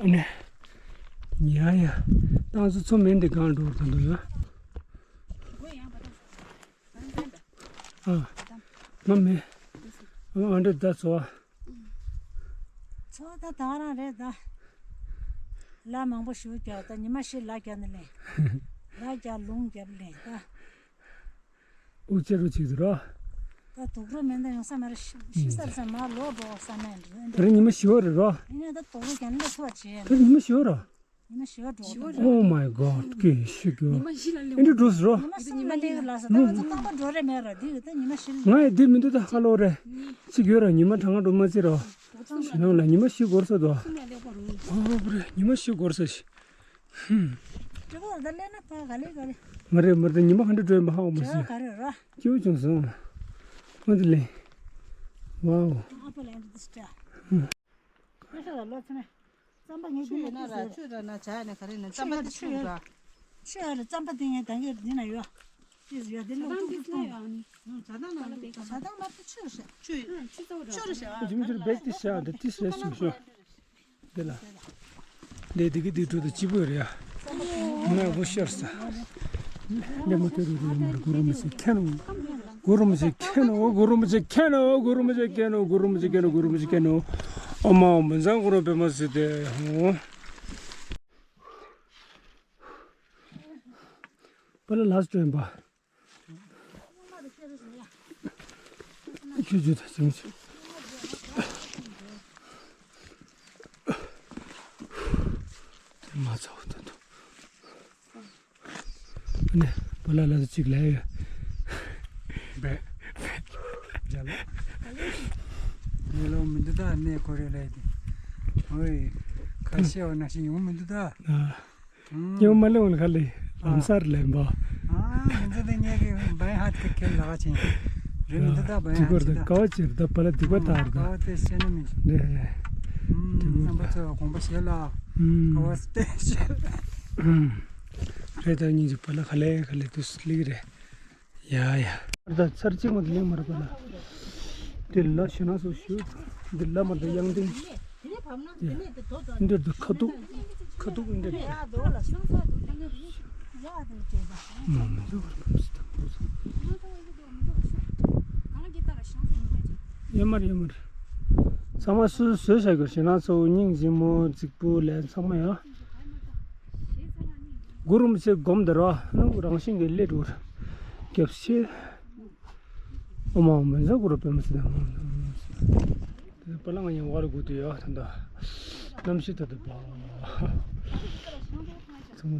ཨ་ནི། ཡ་ཡ། ཏང་ཚོ་ཚོ་མེད་འདི་གང་འགྲོ་ད་འདུག་ཡ། ཨ། ང་མེད། ཨ་འདྲ་ད་ཚོ། ཚོ་ད་ད་རང་རེད་ད། ལ་མང་པོ་ཞུ་རྒྱག་ད་ཉི་མ་ཤི་ལ་རྒྱག་ནི་ལེན། ལ་རྒྱག་ལུང་རྒྱབ་ལེན་ད། དབུགས་ཆེ་རུ་ཅིག་ཏུ་རོ། ད་དུག་རོ་མེ་མདའ་ཡོང་ས་མ་རེད་ཤི་ཤི་ས་རེད་ས་མ་ལོ་འགྲོ་ས་མ་རེད། ད་རེས་ཉི་མ་ཤི་བ་རེད་རོ། ཡིན་ན་ད་དུག་རོ་རྒྱག་ནི་ལ་ཚོ་བ་བྱེད། ད་རེས་ཉི་མ་ཤི་བ་རོ། ཉི་མ་ཤི་བ་འགྲོ་བ་རེད། Oh my God ཀྱི་ཤི་རྒྱུ། ཉི་མ་ཤི་ལ་ལེ་ཨེ་འདྲ་འགྲོ་ཟེར་རོ། ཉི་མ་ཤི་ལ་ལེ་ལ་ས་ད་ང་ཚོ་རྟག་པར་འགྲོ་རེད་མེད་ར་འདི་ད་ཉི་མ་ཤི་ལ། ང་ཡི་འདི་མི་འདུག་ད་ཧ་ལོ་རེད། ཅིག་ཡོད་ར་ཉི་མ་གྲང་ང་འགྲོ་མ་ཚིག་རོ། ཞེ་ནང་ལ་ཉི་མ་ཤི་འགོར་ས་དོ། ཨོ་བུ་རེ་ཉི་མ་ཤི་འགོར་ས་ཤི། ཧུམ། ཅི་གོ་ད་ལེ་ན་ད་ག་ལེ་ག་ལེ། མ་རེད་མ་རེད་ཉི་མ་ག་འདྲ་འགྲོ་ཡིན་པ་ཧ་གོ་མ་ཤི། ག་རེ་ར། སྐྱིད་པོ་བྱུང་སོང་། ང་འདི་ལེ། ཝའོ། ཨ་པ་ལེ་འདི་སྟ། ཧུམ། ཁ་ཤ་ལ་ལོ་ཚ་ནས། རྩམ་པ་ངས་ཆུ་ཡོད་ན་ར་ཆུ་ར་ན་ཇ་ཡ་ན་ག་རེ་ན་རྩམ་པ་དེ་ཆུ་ར། ཆུ་ཡ་ར་རྩམ་པ་དེ་ངས་ད་གིར་འདི་ན་ཡོད། ཏིས་ཡོད་དེ་ལོ་ཏུག་ཏུག་ཏུག་ཇ་དང་མ་ཏུ་ཆུ་ར་ཤ། ཆུ་ཆུ་ར་ཤ། ཇིམ་ཇིར་བེག་ཏི་ཤ་འདི་ཏིས་རེ་སུ་ཤོ། འདི་ལ། ལས་དེ་གི་དེ་འགྲོ་དུ་ཅི་བོ་རེད་ཡ། ང་བོ་ཤར་ས། ལས་མ་ཐོས་རུ་རུ་མར་གུ་རུ་མི་སི་ཁེན། གུ་རུ་མི་ཅིག་ཁེན་ནོ་གུ་རུ་མི་ཅིག་ཁེན་ནོ་གུ་རུ་མི་ཅིག་ཁེན་ནོ་གུ་རུ་མི་ཅིག་ཁེན་ནོ་གུ་རུ་མི་ཅིག་ཁེན་ནོ། ཨོ་མ་ཨོ་མི་ཛང་གུ་རུ་པེ་མ་སི་ཏེ་ཧོ། པ་ལ་ལ་སི་ཏྲེན་པ། ཁྱོད་ཁྱོད་ད་ཅིང་ཆུ། དེ་མ་ཚ་བོ་ད་དུ། ནས་པ་ལ་ལ་ཅིག་ལས་ཡོད། བས། རྒྱ་ལོ། ངའི་ལོ་མི་འདུག་ད་གནས་ཁོ་རེ་ལས་དེ། ཨོའི། ཁ་ཤས་བ་ན་ཤི་ཡོང་མི་འདུག་ད། ཨ། ཉི་མ་མ་ལེ་འོང་ཁ་ལེ་ལམ་སར་ལེན་པ། ཨ་མི་འདུག་ད་ངས་གི་བའི་ཧ་ཏི་ཁེལ་ལ་ཅིང་། རེ་མི་འདུག་ད་བའི་ཧ་ཅི་གོར་ད་ཅི་ད། ཀ་བ་ཅིར་ད་པ་ལ་སྡིག་པ་ད་ར་ད། ཀ་བ་དེ་སེ་ན་མི་ཞིག་རེད། རྣམ་པ་ཚོ་དགོངས་པ་བཞེས་ལ། ཀ་བ་སྟེ་བཞེས། རེད་ད་སྙིང་རྗེ་པ་ལ་ཁ་ལེ་ཁ་ལེ་དུས་སུ་ལིག་རེད། ཡ་ཡ། ད་ཚར་གཅིག་མ་དེ་ལེན་མ་རེད་པ་ལ། དེ་ལ་ཞེ་ན་སོ་ཞུ། འདི་ལ་མ་དེ་དབྱངས་ལྡན། འདིར་དུ་ཁ་ཐུག་ཁ་ཐུག་འདིར་དུ། ཡ་མར་ཡ་མར། ཚང་མ་སུ་བཟོས་བྱ་དགོས་ཞེ་ན་སོ་སྙིང་རྗེ་མོ་རྫིག་པོ་ལས་ཚང་མ་ཡ། གུ་རུ་མི་ཚེ་སྒོམ་དེ་ར་ནུ་རང་བཞིན་གྱི་ལས་འགྲོ་རྒྱབ་ཤེས། ཨོ་མ་ཨོ་མི་ཚེ་གུ་རུ་པད་མ་སི་ཏང་། པ་ལ་ང་ཡང་བར་དགོས་དུ་ཡོད་ད་ལྟ། གནམ་གཤིས་ད་ལྟ་བ། ཚང་མ་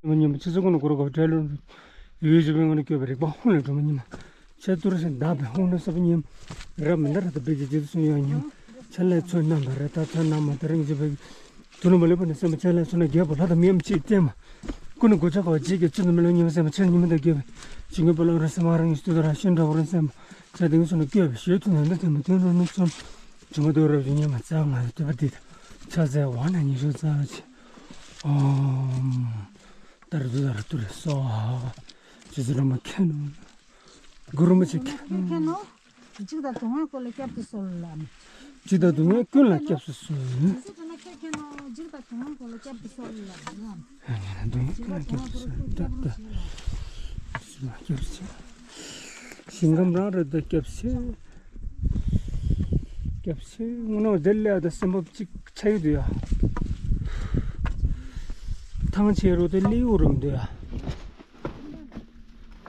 ད། ཉིན་མོ་ཆུ་ཚོད་དགུ་ནས་འགོར་དགོས་བྲེལ་ལོ། ཡུལ་ཞིག་པའི་ངང་ནས་སྐྱོད་པའི་རིག་པ་ཧོན་ལས་སྒྲོལ་མ་ཉི་མ། ཆེ་ཏུ་ར་ཞིང་བདག་པའི་ཧོན་ལས་སོགས་པ་ཉིམ། རབ་མི་འདའ་ར་ད་བེད་ཀྱི་རྗེས་སུ་སུན་ཡང་ཉིམ། ཆེ་ལས་ཚོན་རྣམ་པ་རེ་ད་ཚོན་རྣམ་མ་ད་རིང་བྱེད་པའི། དུ་ནུ་མ་ལུས་པ་ནི་སེམས་པ་ཆེ་ལས་ཚོན་ན་རྒྱས་པ་ལྷ་དང་མིའམ་ཅིའི་རྟེན་མ། ཀུན་ནས་གོ་ཆ་གོ་བ་རྗེས་ཀྱི་ཚུལ་དུ་མི་ལོ་ཉི་མ་སེམས་པ་ཆེ་ཉི་མ་དང་རྒྱས་པའི། ཞིང་ཀུན་པ་ལོ་རེ་སེམས་མ་རང་ཉིད་སྟོད་དུ་ར་ཤིན་འདྲ་བོ་རིན་སེམས་མ། ཚེ་དེང་སོ་ནས་སྐྱོད་པའི་ཞོལ་དུ་ནན་ཏན་དེ་མ་དོན་རུ་ནུབ་ཚོན། བྱུང་མ་དོ་རབ་ཀྱི་ཉི་མ་རྩ་ང་ཡི་སྟོད་པ་འདི་དང་། ཆ་ཚད་བ་ན་ཉི་ཤུ་རྩ་ཆེ། ཨོམ། ཏར་ཏུ་ཏར་ཏུ་རེ་སོ། ཇི་ཙི་ར་མ་ཁེ་ནོ། གུ་རུ་མ་ཅིག་ཁེ་ཁེ་ནོ། གཅིག་དང་དུ་ང་ཀོ་ལ་སྐྱབས་སུ་གསོལ་ལ། གཅིག་དང་དུ་ང་ཀུན་ལ་སྐྱབས་སུ་གསོལ། ཇི་ཙི་ར་མ་ཁེ་ཁེ་ནོ། གཅིག་དང་དུ་ང་ཀོ་ལ་སྐྱབས་སུ་གསོལ་ལ། དུ་ང་ཀུན་ལ་སྐྱབས་སུ་གསོལ། ད་ད། སྐྱབས་སུ་གསོལ། ཞིང་ཁམས་རང་རེད་ད་སྐྱབས་སུ་གསོལ། སྐྱབས་སུ་གསོལ། ངོ་ནོ་དེ་ལས་ད་སེམས་བབ་ཅིག་ཆ་ཡི་འདུག་ཡ། ཐང་ཆེ་རུ་དེ་ལེའུ་རུ་མི་འདུག་ཡ།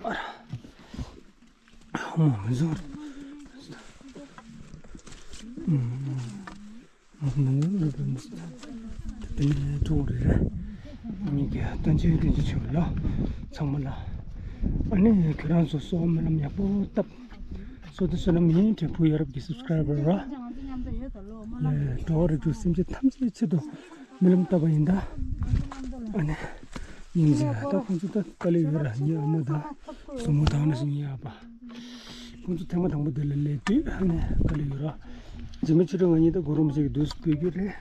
ཨ་ར། ཨ་མ་མི་བཟང་། ཨ་མ་མི་བཟང་། དེ་ནས་ཐུག་རེད། ངེད་ཀྱི་བསྟན་ཆོས་བསྟན་ཆོས་ཆོས་ལ་ཚང་མ་ལ། ཨ་ནི་ཁྱེད་རང་ཚོ་སོགས་སྨོན་ལམ་ཡག་པོ་བཏབ། སོ་དེ་བསོད་ནམས་ཡིན་དྲན་བུ་ཡ་རབས་ཀྱི་སབ་སི་ཀ་རའི་བར་ར། ལས་འགྲོ་བ་རིགས་དྲུག་སེམས་ཅན་ཐམས་ཅད་ཆེད་དུ་སྨོན་ལམ་བཏབ་པ་ཡིན་ད། ཨ་ནི། ཉིན་ཞིག་ད་ཁོང་ཚོ་ད་དཀའ་ལས་ཡོད་ར་ངའི་ཨ་མ་དང་། སྲུ་མོ་དང་ནི་ཞིག་ངའི་ཨ་ཕ། ཁོང་ཚོ་ཐེངས་མ་དང་པོ་དེ་ལ་སླེབས་དུས་ཨ་ནི་དཀའ་ལས་ཡོད་ར། རྗེ་མི་ཆོས་སྒྲོན་ང་གཉིས་ད་གོ་རོམ་ཞིག་གི་དུས་སུ་སྡོད་རྒྱུ་རེད།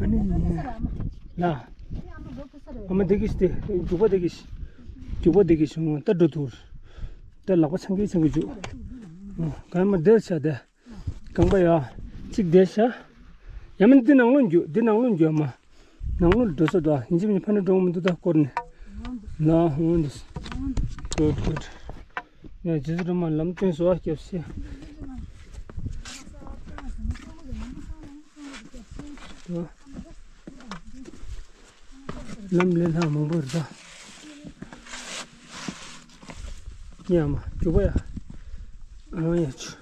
ཨ་ནི། ལ། ཨ་མ་དེ་གིས་ཏེ་རྒྱུག་པ་དེ་གིས། རྒྱུག་པ་དེ་གིས་བྱུང་ད་འགྲོ་ཐུར། ད་ལག་པ་ཆང་གིས་ཆང་གིས་རྒྱུག་གང་མ་དེར་བྱ་དེ། རྐང་པ་ཡ། གཅིག་བསྡད་ཤག་ཡ་མིན་འདི་ནང་ལོགས་འགྱོ། འདི་ནང་ལོགས་འགྱོ་མ། ནང་ལོགས་འགྲོ་ས་འགྲོ། ཡིན་གཅིག་མིན་གཅིག་ཕ་ནི་འགྲོ་མི་འདུག་ད་སྐོར་ནས། ལ་ཧོང་འདི། གུད་གུད། ཡ་ཇི་ཟེར་མ་ལམ་སྟོན་སོ་སྐྱབས་སེ། ལམ་ལས་སླ་མང་པོ་རེད་ད། ཡ་མ་ཇུ་བ་ཡ། ཨ་ཡ་ཆུ།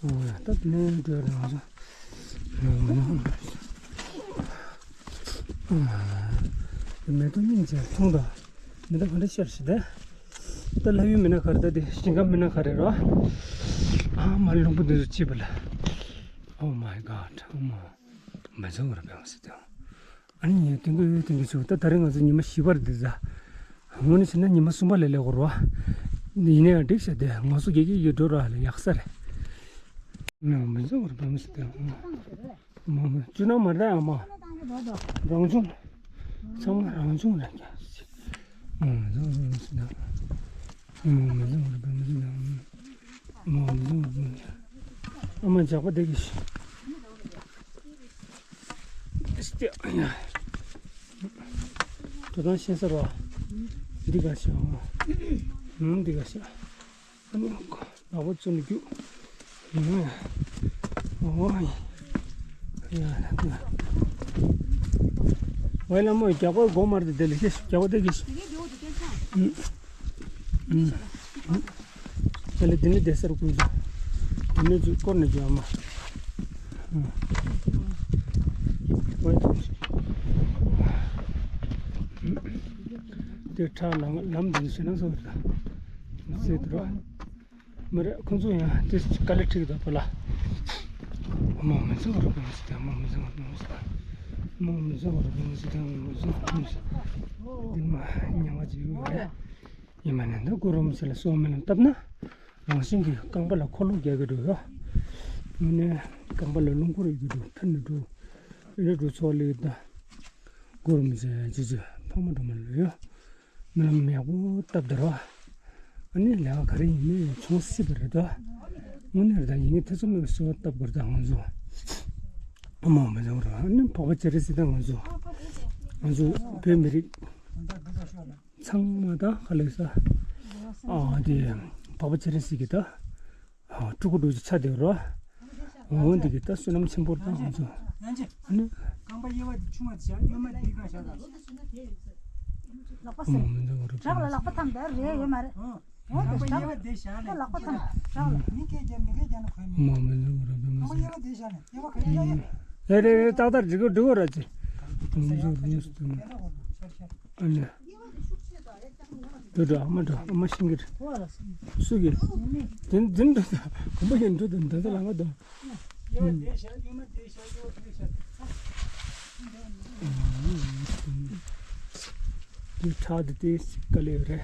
ཨ་ཡ་ད་ལན་འགྲོ་རེད་མ་སོང་། མེ་ཏོག་སྙིང་རྗེ་མཐོང་དང་། མེ་ཏོག་ག་འདྲ་ཤར་ཞིག་ད། ད་ལྷ་ཡུལ་མིན་ན་ག་རེ་ད་དེ་ཞིང་ཁམས་མིན་ན་ག་རེ་རོ། ཨ་མ་ལུང་པ་འདི་ཚོ་ཅི་བ་ལ། Oh my God. ཨ་མ། མ་བྱུང་བར་སྤེལ་བ་ཟེར་དང་། ཨ་ནི་ངས་དེང་གི་དེང་གི་ཆུ་ད་ད་རེས་ང་ཚོ་ཉི་མ་བཞི་པར་འདི་ཟ། དངོས་གནས་བྱས་ན་ཉི་མ་གསུམ་པ་ལས་ལས་འགོར་བ། ཡིན་ན་ཡང་འགྲིག་བྱ་དེ་ང་ཚོ་དགེ་རྒན་གྱི་འགྲོ་ར་ལ་ཡག་ས་རེད། ང་མི་འཛོམས་པར་བབས་སྲིད་དེ། མ་མ་བཅུ་ནང་མ་རེད་ཨ་མ། རང་བྱུང་། ཚང་མ་རང་བྱུང་རེད་ཀྱང་། ང་མི་འཛོམས་པར་བབས་སྲིད་དེ། ང་མི་འཛོམས་པར་བབས་སྲིད་དེ། མ་མ་ཨ་མ་ཇག་པ་བསྡད་ཀྱི་ཤི། ཏོ་དང་ཤེས་ས་རོ། འདི་ག་ཤ། ཨུམ་འདི་ག་ཤ། ཨ་ནི་ལག་པ་བཙུགས་ནས་རྒྱུག་ཨོ་ཡ། ཝའི་ལ་མོ་རྒྱག་པ་སྒོ་མར་དེ་དེ་ལས་ཤེས་རྒྱག་པ་དེ་གིས། ཨུམ། ཨུམ། དེ་ལས་དེ་ནི་བསྡད་སར་ཀུན་ཚོ། དེ་ནི་ཚུར་བསྐོར་ནས་རྒྱུག་ཨ་མ། ཨུམ། ཝའི་ཐོག་ཅིག་དེ་ཁྲག་ལམ་ལམ་དེ་ནི་ཤེས་ན་སོ་རེད། སྲིད་དུ་རོ། མི་རེད་ཁོང་ཚོ་ཡང་དེ་དཀའ་ལས་ཁྲིད་ཀྱི་འདུག་པ་ལ། མ་མི་ཚོ་རུ་པའི་མི་ཚོ་དང་མ་མི་ཚོ་རུ་པའི་མི་ཚོ་དང་། མ་མི་ཚོ་རུ་པའི་མི་ཚོ་དང་མ་མི་ཚོ་རུ་པའི་མི་ཚོ། འདི་མ་ཉམས་པ་ཅིག་ཡོད་རེད། ཡིན་མ་ནས་འདི་ཀུ་རུ་མི་ཚེ་ལ་སོགས་སྨོན་ལམ་བཏབ་ན། རང་བཞིན་གྱིས་རྐང་པ་ལ་འཁོར་ལོ་རྒྱག་གི་འགྲོ་ཡོད། དངོས་གནས་རྐང་པ་ལ་རླུང་འཁོར་ཡོད་ཀྱི་འགྲོ་ཕེབས་ནས་འགྲོ། ཨེ་འགྲོ་ཚོགས་ལས་ད། ཀུ་རུ་མི་ཚེ་ཇི་ཇི་ཕ་མ་འགྲོ་མ་ལོས་ཡོད། སྨོན་ལམ་ཡག་པོ་བཏབ་དེ་རོ། ཨ་ནི་ལས་ཀ་ག་རེ་ཡིན་ནའི་བྱུང་སྲིད་པ་རེད་དོ། དངོས་གནས་རེད་ད་ཡིན་ནའི་ཐེ་ཚོམ་མེད་པའི་གསོལ་བ་བཏབ་དགོས་རེད་ད་ང་ཚོ། ཨ་མ་མི་འདུག་རོ་ཨ་ནི་འཕགས་པ་སྤྱན་རས་གཟིགས་ད་ང་ཚོ། ང་ཚོ་བོད་མི་རིགས་ཚང་མ་ད་ཧ་ལས་ས། ཨ་དེ་འཕགས་པ་སྤྱན་རས་གཟིགས་ཀྱི་ད། ཨ་སྤྲུལ་སྐུ་འགྲོ་རྒྱུ་ཆ་དེ་རོ། འོ་འདི་གི་ད་བསོད་ནམས་ཆེན་པོ་དང་ང་ཚོ། ཨ་ནི། རྐང་པ་གཡས་པ་དེ་ཆུང་བ་དེ་བཞག་གཡོན་མ་དེའི་སྒང་བཞག་དང་། ལག་པ་ཟེར། མ་མི་འདུག་རོ། བྲག་ལ་ལག་པ་འཐམ་དེ་རེད་ཡོད་མ་རེད། འོ་རྐང་པ་གཡས་པ་དེ་བཞག་ནས། ལག་པ་འཐམ་བྲག་ལ། མི་སྐད་རྒྱག་མི་སྐད་རྒྱག་ན་གོ་མི། མ་མི་འདུག་རོ་བེ་མ་རྐང་པ་གཡས་པ་དེ་བཞག་ནས་གཡས་པ་ག་རེ་ཡོད། རེད་རེད་རེད་ཏག་ཏག་འགྲིག་གི་འགྲིག་གི་ར་ཅི། མ་མི་འདུག་རོ་ཡོད་སུ་དུ་མ། ཨ་ནི། འགྲོ་འགྲོ་ཨ་མ་འགྲོ་ཨ་མ་ཤིང་གི་སུ་གི་དེ་འཛིན་འགྲོ་དང་འདི་ལ་ང་དང་དེ་ཁྲག་དེ་དེ་དཀའ་ལས་རེད།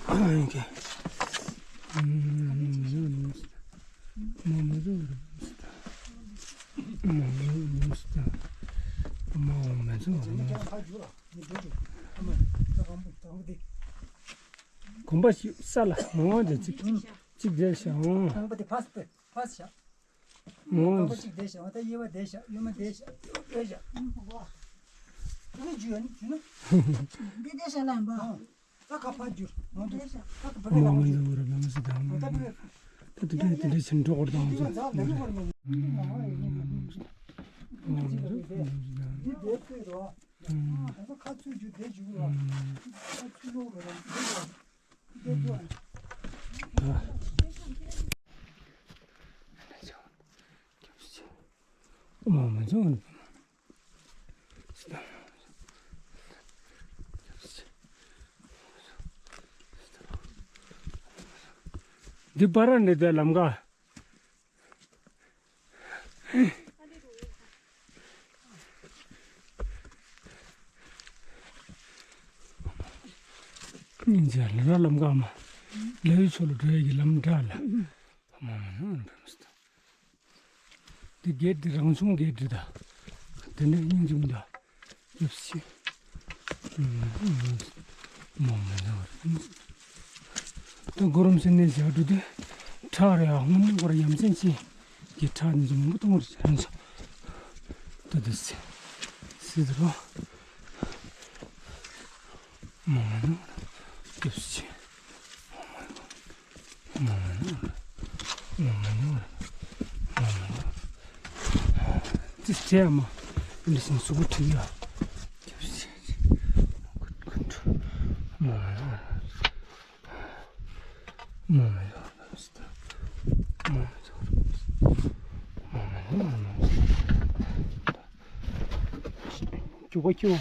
ཨ་ཡིན་གི་མ་མི་འདུག་རོ། མ་འོངས་མེད་ཚོ་བ་ན། གོམ་པ་ཞིག་ས་ལ་མ་འོངས་དེ་གཅིག་གཅིག་བསྡད་བཞག་འོང་། ཁང་པ་དེ་ཕར་སྤོས་ཕར་བཞག་མ་འོངས་ཁང་པ་གཅིག་བསྡད་བཞག་འོང་། ད་གཡས་པ་བསྡད་བཞག་གཡོན་མ་བསྡད་བཞག་གཡོན་པ་བསྡད་བཞག་ཨ་ནི་འཇུ་ཨ་ནི་འཇུ་ན། འདི་བསྡད་བཞག་ལ་ཡིན་པ། ད་ཁ་ཕར་བསྒྱུར། ང་ཚོ་ད་ཁ་བ་མ་མ་ལས་འདྲ་བོ་ར་བ་མ་སི་ད་མ། ད་བ་ད་དེ་འདྲ་དེ་འདྲ་ཕྱིན་འགྲོ་གར་དང་ཚོ། ད་ལ་ལུ་བར་མ་མ་འདི་བསྡད་ཚོད་རོ། ང་ཚོ་ཁ་ཚུད་རྒྱུ་བསྡད་རྒྱུ་རོ། ཁ་ཚུད་ལོག་རོ་ར་འདི་རོ། འདི་རོ། མ་མ་འཇོག་འདི་པར་འདི་དེ་ལམ་ཀ་སྙིང་རྗེ་ལ་ར་ལམ་ཀ་མ་ལ་ཡུལ་ཚོ་ལ་འགྲོ་ཡ་གི་ལམ་འདྲ་ལ་མ་མ་ནོ་འགྲོ་མི་སྲིད། དེ་གེ་དེ་རང་བྱུང་གེ་དེ་ད། དེ་ནས་སྙིང་རྗེ་མི་འདུག་ཡོད་སྲིད། མོ་མི་འདུག་ད་གོ་རམ་སེ་ནས་བཞག་འགྲོ་དུས་ཁྲག་རེ་ཨ་སྔོན་ནས་སྐོར་ཡ་མཚན་ཅན་གྱི་ཁྲག་ནི་ཚོ་མང་པོ་གཏོང་བར་བྱས་ན་ཚོ། ད་དེ་སྲིད་སྲིད་དུ་རོ། མོ་མི་འདུག་ཡོད་སྲིད། ཙི་ཙི་མ་ལི་སིང་སུ་གུ་ཁྲི་ཡ། ཅུ་པ་ཅུ།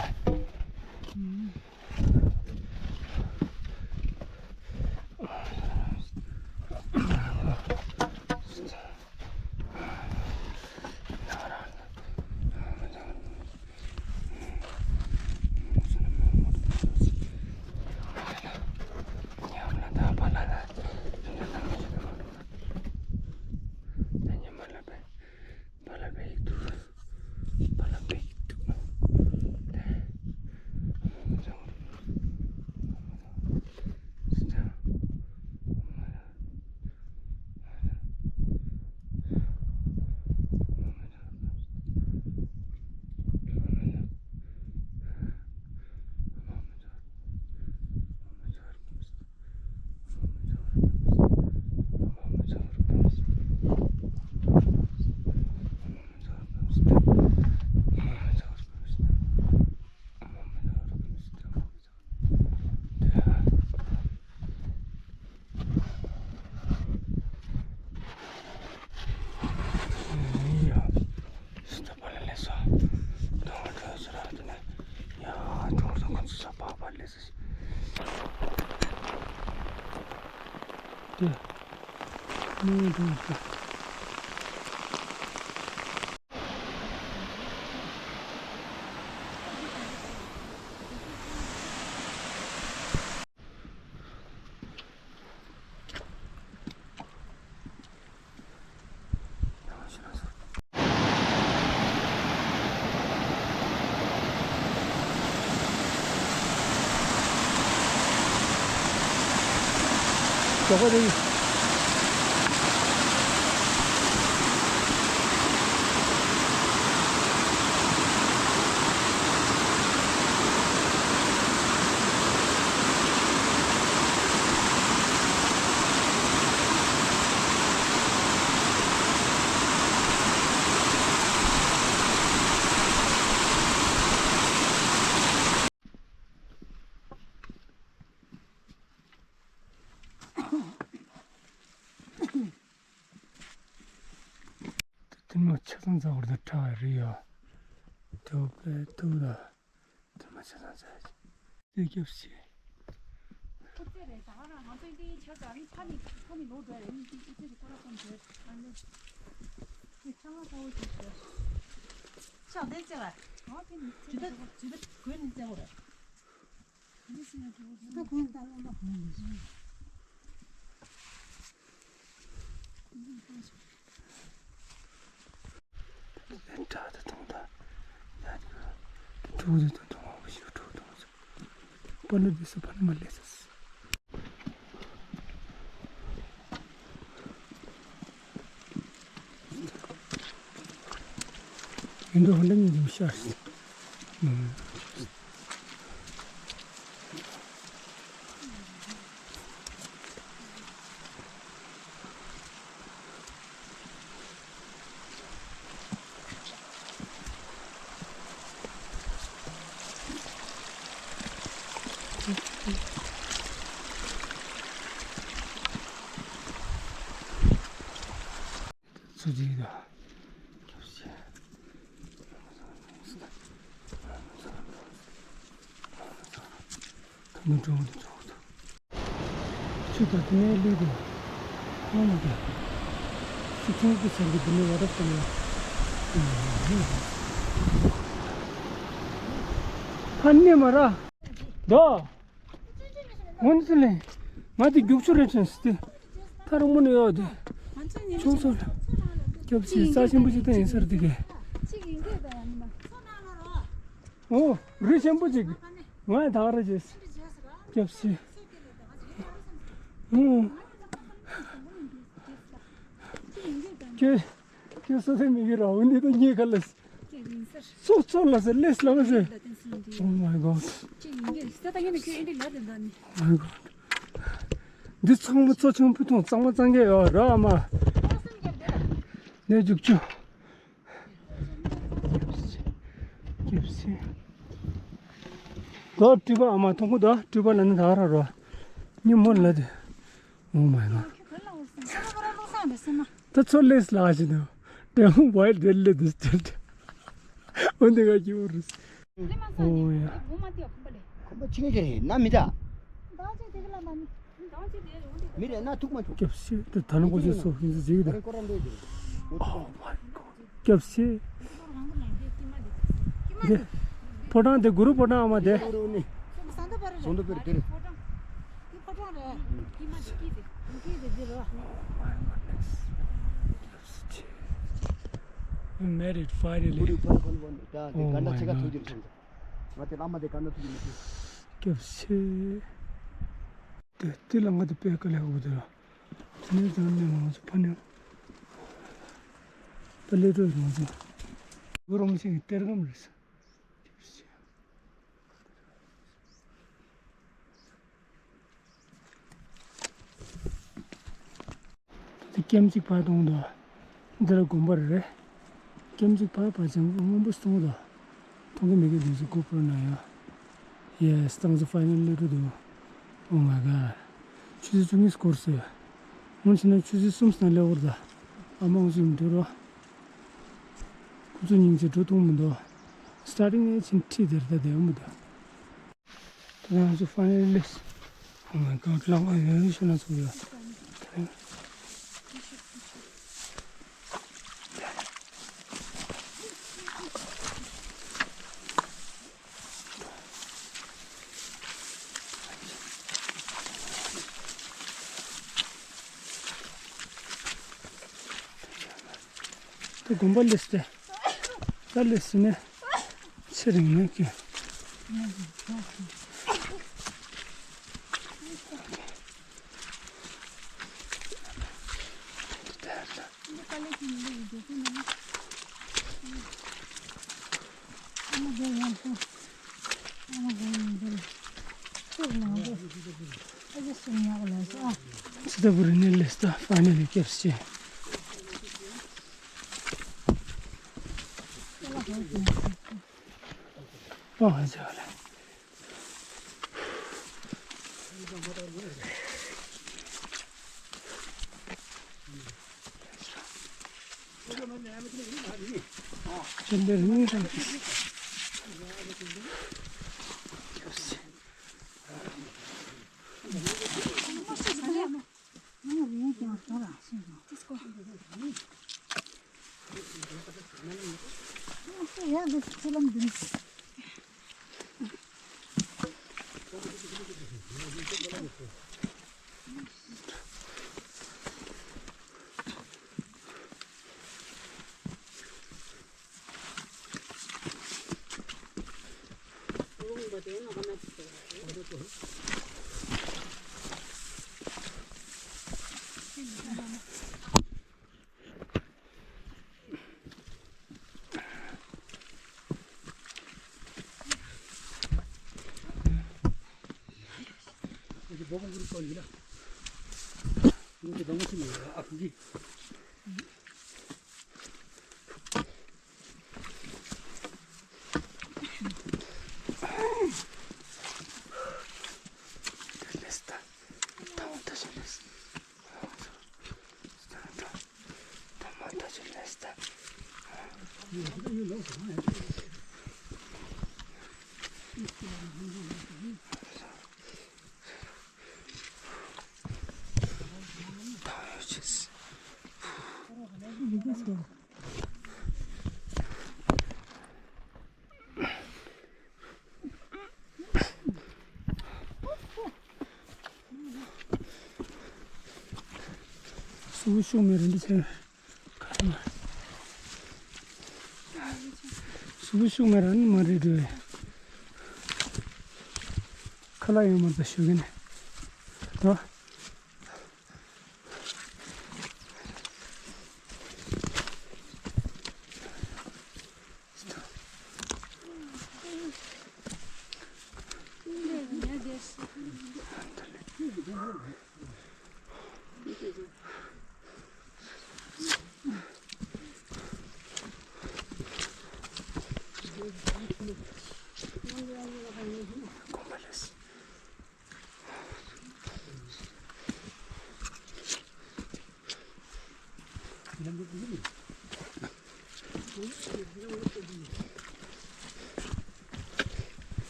དེ་མོ་ཆ་ཚང་ཚང་བར་དུ་ཁྲག་རེད་ཡོད། ཐུག་པའི་ཐུག་ལ། དེ་མ་ཆ་ཚང་ཚ་ཡ་ཅིག་དེ་སྐྱབས་ཤིག་ཁོ་ཚེ་རེད་ད་ག་རང་ང་ཚོའི་འདི་ཆ་ཚང་ཚ་ནི་ཁོ་ནི་ལོ་འགྲོ་རེད། ནི་འདི་ཁོ་ཚེ་རེད་ཁོ་ར་ཁོ་འདྲེ་ཨ་ནི་དེ་ཆ་ང་ཚ་བོ་ཅིག་ཞོ་ཆ་འདི་ཚེ་ར་ང་དེ་ནི་ཚེ་ཇུ་ད་ཇུ་ད་གོས་ནི་ཚེ་བོ་རེད། ད་ད་ཐོང་ད། ད་ད་ད་ཐུག་ད་ཐོང་ཐོང་བ་ཞིག་ཐུག་ཐོང་ཚོ། པ་ལ་དེ་ས་པ་ལ་མ་ལས་ས། ཡིན་འགྲོ་ཧོན་ད་ཉིན་ཅིག་ཤར། ཚུ་གཅིག་དང་། ད་ནི་འགྲོ་འདུག་འགྲོ་འདུག་ཆུ་དང་དེ་ནས་ལུད་དང་། ཨ་མ་དང་། ཆུ་ཆུང་གི་སར་གྱི་དེ་ནས་ཝ་ཊར་ཕོལ་ཡོད། ཕ་ནི་མ་ར། དོ། འོན་ཏེ་ལེ། ང་དེ་རྒྱུག་ཆུ་རེད་དྲན་སི་ཏེ། ཐ་རུང་མོ་ནི་ཡོད་དེ། ཆུང་ཆུང་། སྐྱབས་སི་རྩ་ཆེན་པོ་ཅིག་ད་ཡིན་སར་དེ་གས། ཨོ། རི་ཆེན་པོ་ཅིག་ང་ད་ག་ར་བྱས། སྐྱབས་སི། ཨོ། ཁྱོད། ཁྱོད་སོ་སོའི་མི་གི་ར་འོན་ཏེ་ད་ངས་ག་ལ། ཚོགས་ཚོགས་ལ་ཟེར་ལས་ལ་མ་ཟེར། Oh my god. Oh my god. འདི་ཚང་མ་ཚོ་ཆུང་ཕུ་ཐུང་གཙང་མ་གཙང་རྐྱང་ཡོད་ར་ཨ་མ། ནས་རྒྱུག་ཆུ། སྐྱབས་སེ། གོ་སྤྲུལ་པ་ཨ་མ་མཐོང་གི་འདུག་སྤྲུལ་པ་ལ་ནི་ད་ག་ར་རོ། ཉིན་མོ་ལ་དེ། Oh my god. ད་ཚོ་ལས་ལ་ཞིག་འདུག་དེ་ཧུ་བའི་དེ་ལས་དེ་སྟེར། འོན་ཏེ་ག་གི་འོ་རུ། ཨོ་ཡ། ཁོམ་པ་ཆེ་གེ་རེད་ན་མི་ད། མི་རེད་ན་ཐུག་མ་ཐུག་སྐྱབས་སེ་དེ་ད་ནི་གོ་ཆེ་སོ་ཧིན་སི་ཟིག་དེ། Oh my god. སྐྱབས་སེ། དེ། ཕོ་བྲང་དེ་གུ་རུ་ཕོ་བྲང་ཨ་མ་དེ། ཟོང་དུ་བེར་དེར། Made it finally. Oh my god. སྐྱབས་སེ། དེ་དེ་ལ་ང་དེ་པད་ཀ་ལས་འུ་དེ་ར། དེ་ནས་དང་ནས་ང་ཚོ་ཕ་ནས། ད་ལས་དྲོད་ང་ཚོ། གུ་རུ་མི་ཤེས་གཏེར་སྒམ་རེད། དེ་ཀེམ་གཅིག་ཕར་གཏོང་དང་། འདི་ལ་དགོན་པ་རེད། ཀེམ་གཅིག་ཕར་ཕར་བྱང་སྔོན་པོ་སྟོང་དང་། མཐོང་གི་མེད་ཀི་འདུག་ཟེར་གོ་པོར་ན་ཡ། Yes, ཏང་ཙི་ཕའི་ནལ་ལེ་ཊར་འདུག Oh my god. ཆུ་ཚོད་བཅུ་གཉིས་སྐོར་ཟེར། སྔོན་ཕྱིན་ན་ཆུ་ཚོད་གསུམ་ཙམ་ལས་འོར་ད། ཨ་མ་འོང་ཚུལ་མི་འདུག་རོ། ཁོ་ཚོ་སྙིང་རྗེ་འགྲོ་ཐུབ་མི་འདུག Starting ནས་ཕྱིན་ཁྲིད་དེར་ད་བསྡད་ཡོང་མི་འདུག་ད་ང་ཚོ་ཕའི་ནལ་ལི། Oh my god. ལམ་ཁ་ཡོད་ཡོད་ཤོད་ན་ཚུགས་ཡོད། ད་དགོན་པ་ལས་ཏེ། ད་ལས་ནས་ཚེ་རིང་ནས་ཀྱི། ཚེ་ད་བུ་རི་ནས་ལས་ད་ཕའི་ནལ་ལི་སྐྱབས་སེ། ཨོ་ཧ་ཇ་ལ། སུ་བུ་ཤུགས་མེད་རེད་འདི་ཚེ། སུ་བུ་ཤུགས་མེད་ར་ནི་མ་རེད་འགྲོ། ཁ་ལག་ཡོད་མ་རེད་ཞུ་གི་ནི། འགྲོ།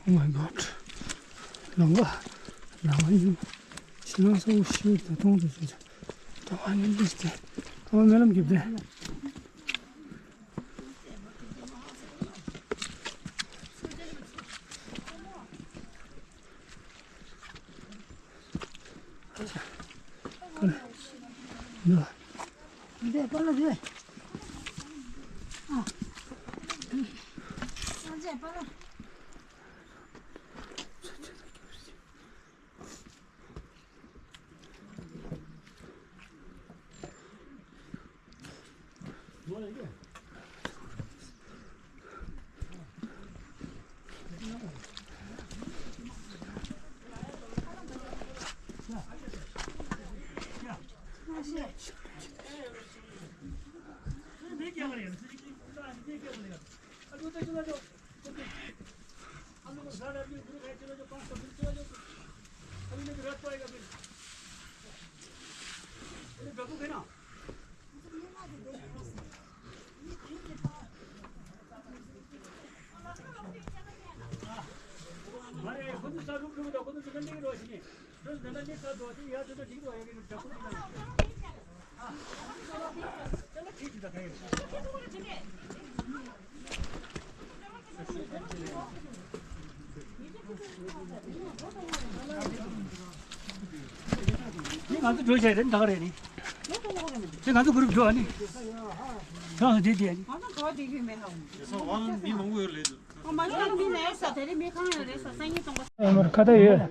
Oh my God. ལང་ཀ་ལང་ཀ་ཡིན། ཕྱི་ནང་གསལ་པོ་ཤེས་ཏེ་མཐོང་དུ་ཕྱིན་ཚེ། ད་ཨ་ནི་འདི་སྟེ། ཨ་མ་སྨོན་ལམ་རྒྱབ་སྟེ། ང་ཚོ་འགྲོ་བྱས་རེད་ད་ག་རེད་ནི། དེ་ང་ཚོ་གུ་རུབ་འགྲོ་ཨ་ནི། ཁྱོད་ཚོ་དེ་དེ་ཨ་ནི། ང་ཚོ་འགྲོ་བ་དེ་གི་མེད་ཧ། དེ་ཚོ་ཝང་མི་མང་པོ་ཡོད་རེད། ཨ་མ་ཤོར་མི་མེད་ས་དེ་རིང་མི་གང་ཡོད་རེད་ས་སང་ཉིན་གཏོང་པ། ཨ་མར་ཁ་ད་ཡོད།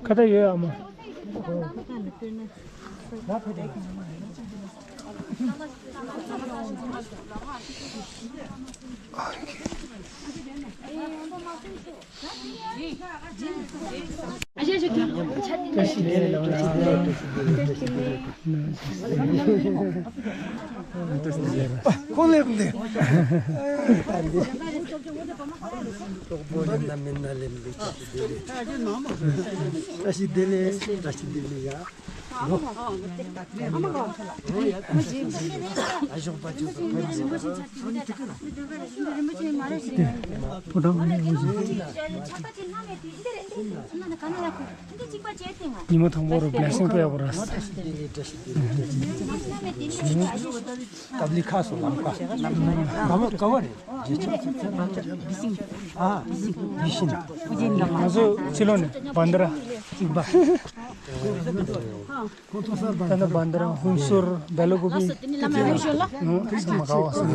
ཁ་ད་ཡོད་ཨ་མ། ཁོང་ལེབ་འདི། ཏོག་པོ་ལེབ་ན་མིན་ན་ལེབ་འདི། བཀྲ་ཤིས་བདེ་ལེགས། བཀྲ་ཤིས་བདེ་ལེགས། བཀྲ་ཤིས་བདེ་ལེགས་ཡ། ཉི་མ་དང་པོ་རུ་བླ་སེང་སྤེལ་བ་ར། སྟབས་ལེགས་ཁ་སོ་ལམ་ཁ། ག་བ་ག་བ་རེད། རྗེས་ཆོག་ཚེ་ཚེ་ན། ཨ། ཡིད་བཞིན། ང་ཚོ་ཕྱི་ལོགས་ནས་བན་དྷ་ར་གཅིག་པ། ད་ནི་བན་དྷ་ར་ཧུན་སུར་བེ་ལ་ཀུ་པི། ཨ། མ་ག་བ་སོང་།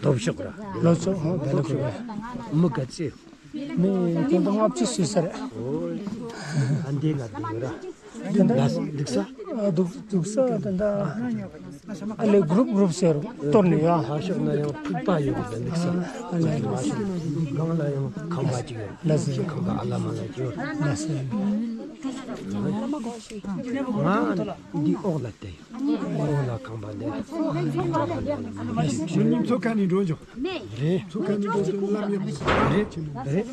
ལོ་ཤོག་ར། ལོ་ཤོག་བེ་ལ་ཀུ་པི། མི་ག་ཚད། མི་ཁོང་ཚོ་ལྔ་བཅུ་ཞིག་ཡོད་ས་རེད། ཨ་འདི་ལ་འདུག་ར། འདི་འདྲ་འདུག་ས། ཨ། འདུག་འདུག་ས་དེ་འདྲ། ཨ་ལས་གུ་རུབ་གུ་རུབ་ཟེར་གཏོར་ནས་ཡ། ཕར་ཕྱོགས་ན་ཡང་ཕུག་པ་ཡོད་པ་འདུག་ས། ཨ་ལས། མ་གཞི་སྒང་ལ་ཡང་ཁང་པ་ཅིག་ཡོད། ལགས་སོ། ཁང་པ་ཨ་ལ་མ་ལ་ཅིག་ཡོད། ལགས་སོ། ང་འདི་འོག་ལ་བསྡད་ཡོད། འོག་ལ་ཁང་པ་འདི། ཁྱེད་གཉིས་མཚོ་ཁ་ནས་འགྲོ་འཇོག་རེད། མཚོ་ཁ་ནས་འགྲོ་འཇོག་ལམ་ཡག་པོ་རེད། རེད།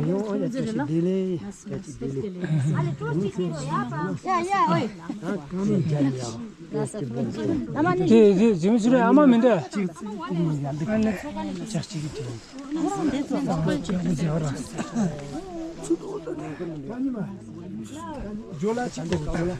ཡོང་ཨ་ཡ། བཀྲ་ཤིས་བདེ་ལེགས། བཀྲ་ཤིས་བདེ་ལེགས། ཡ་ཡ་ཨོའི། ཨ་གང་ནས་རྒྱ་ཡ། དེ་དེ་ཇི་མི་ཇི་རེད། ཨ་མ་མི་འདུག་ཇོ་ལ་ཆེན་པོ་ཇོ་ལ།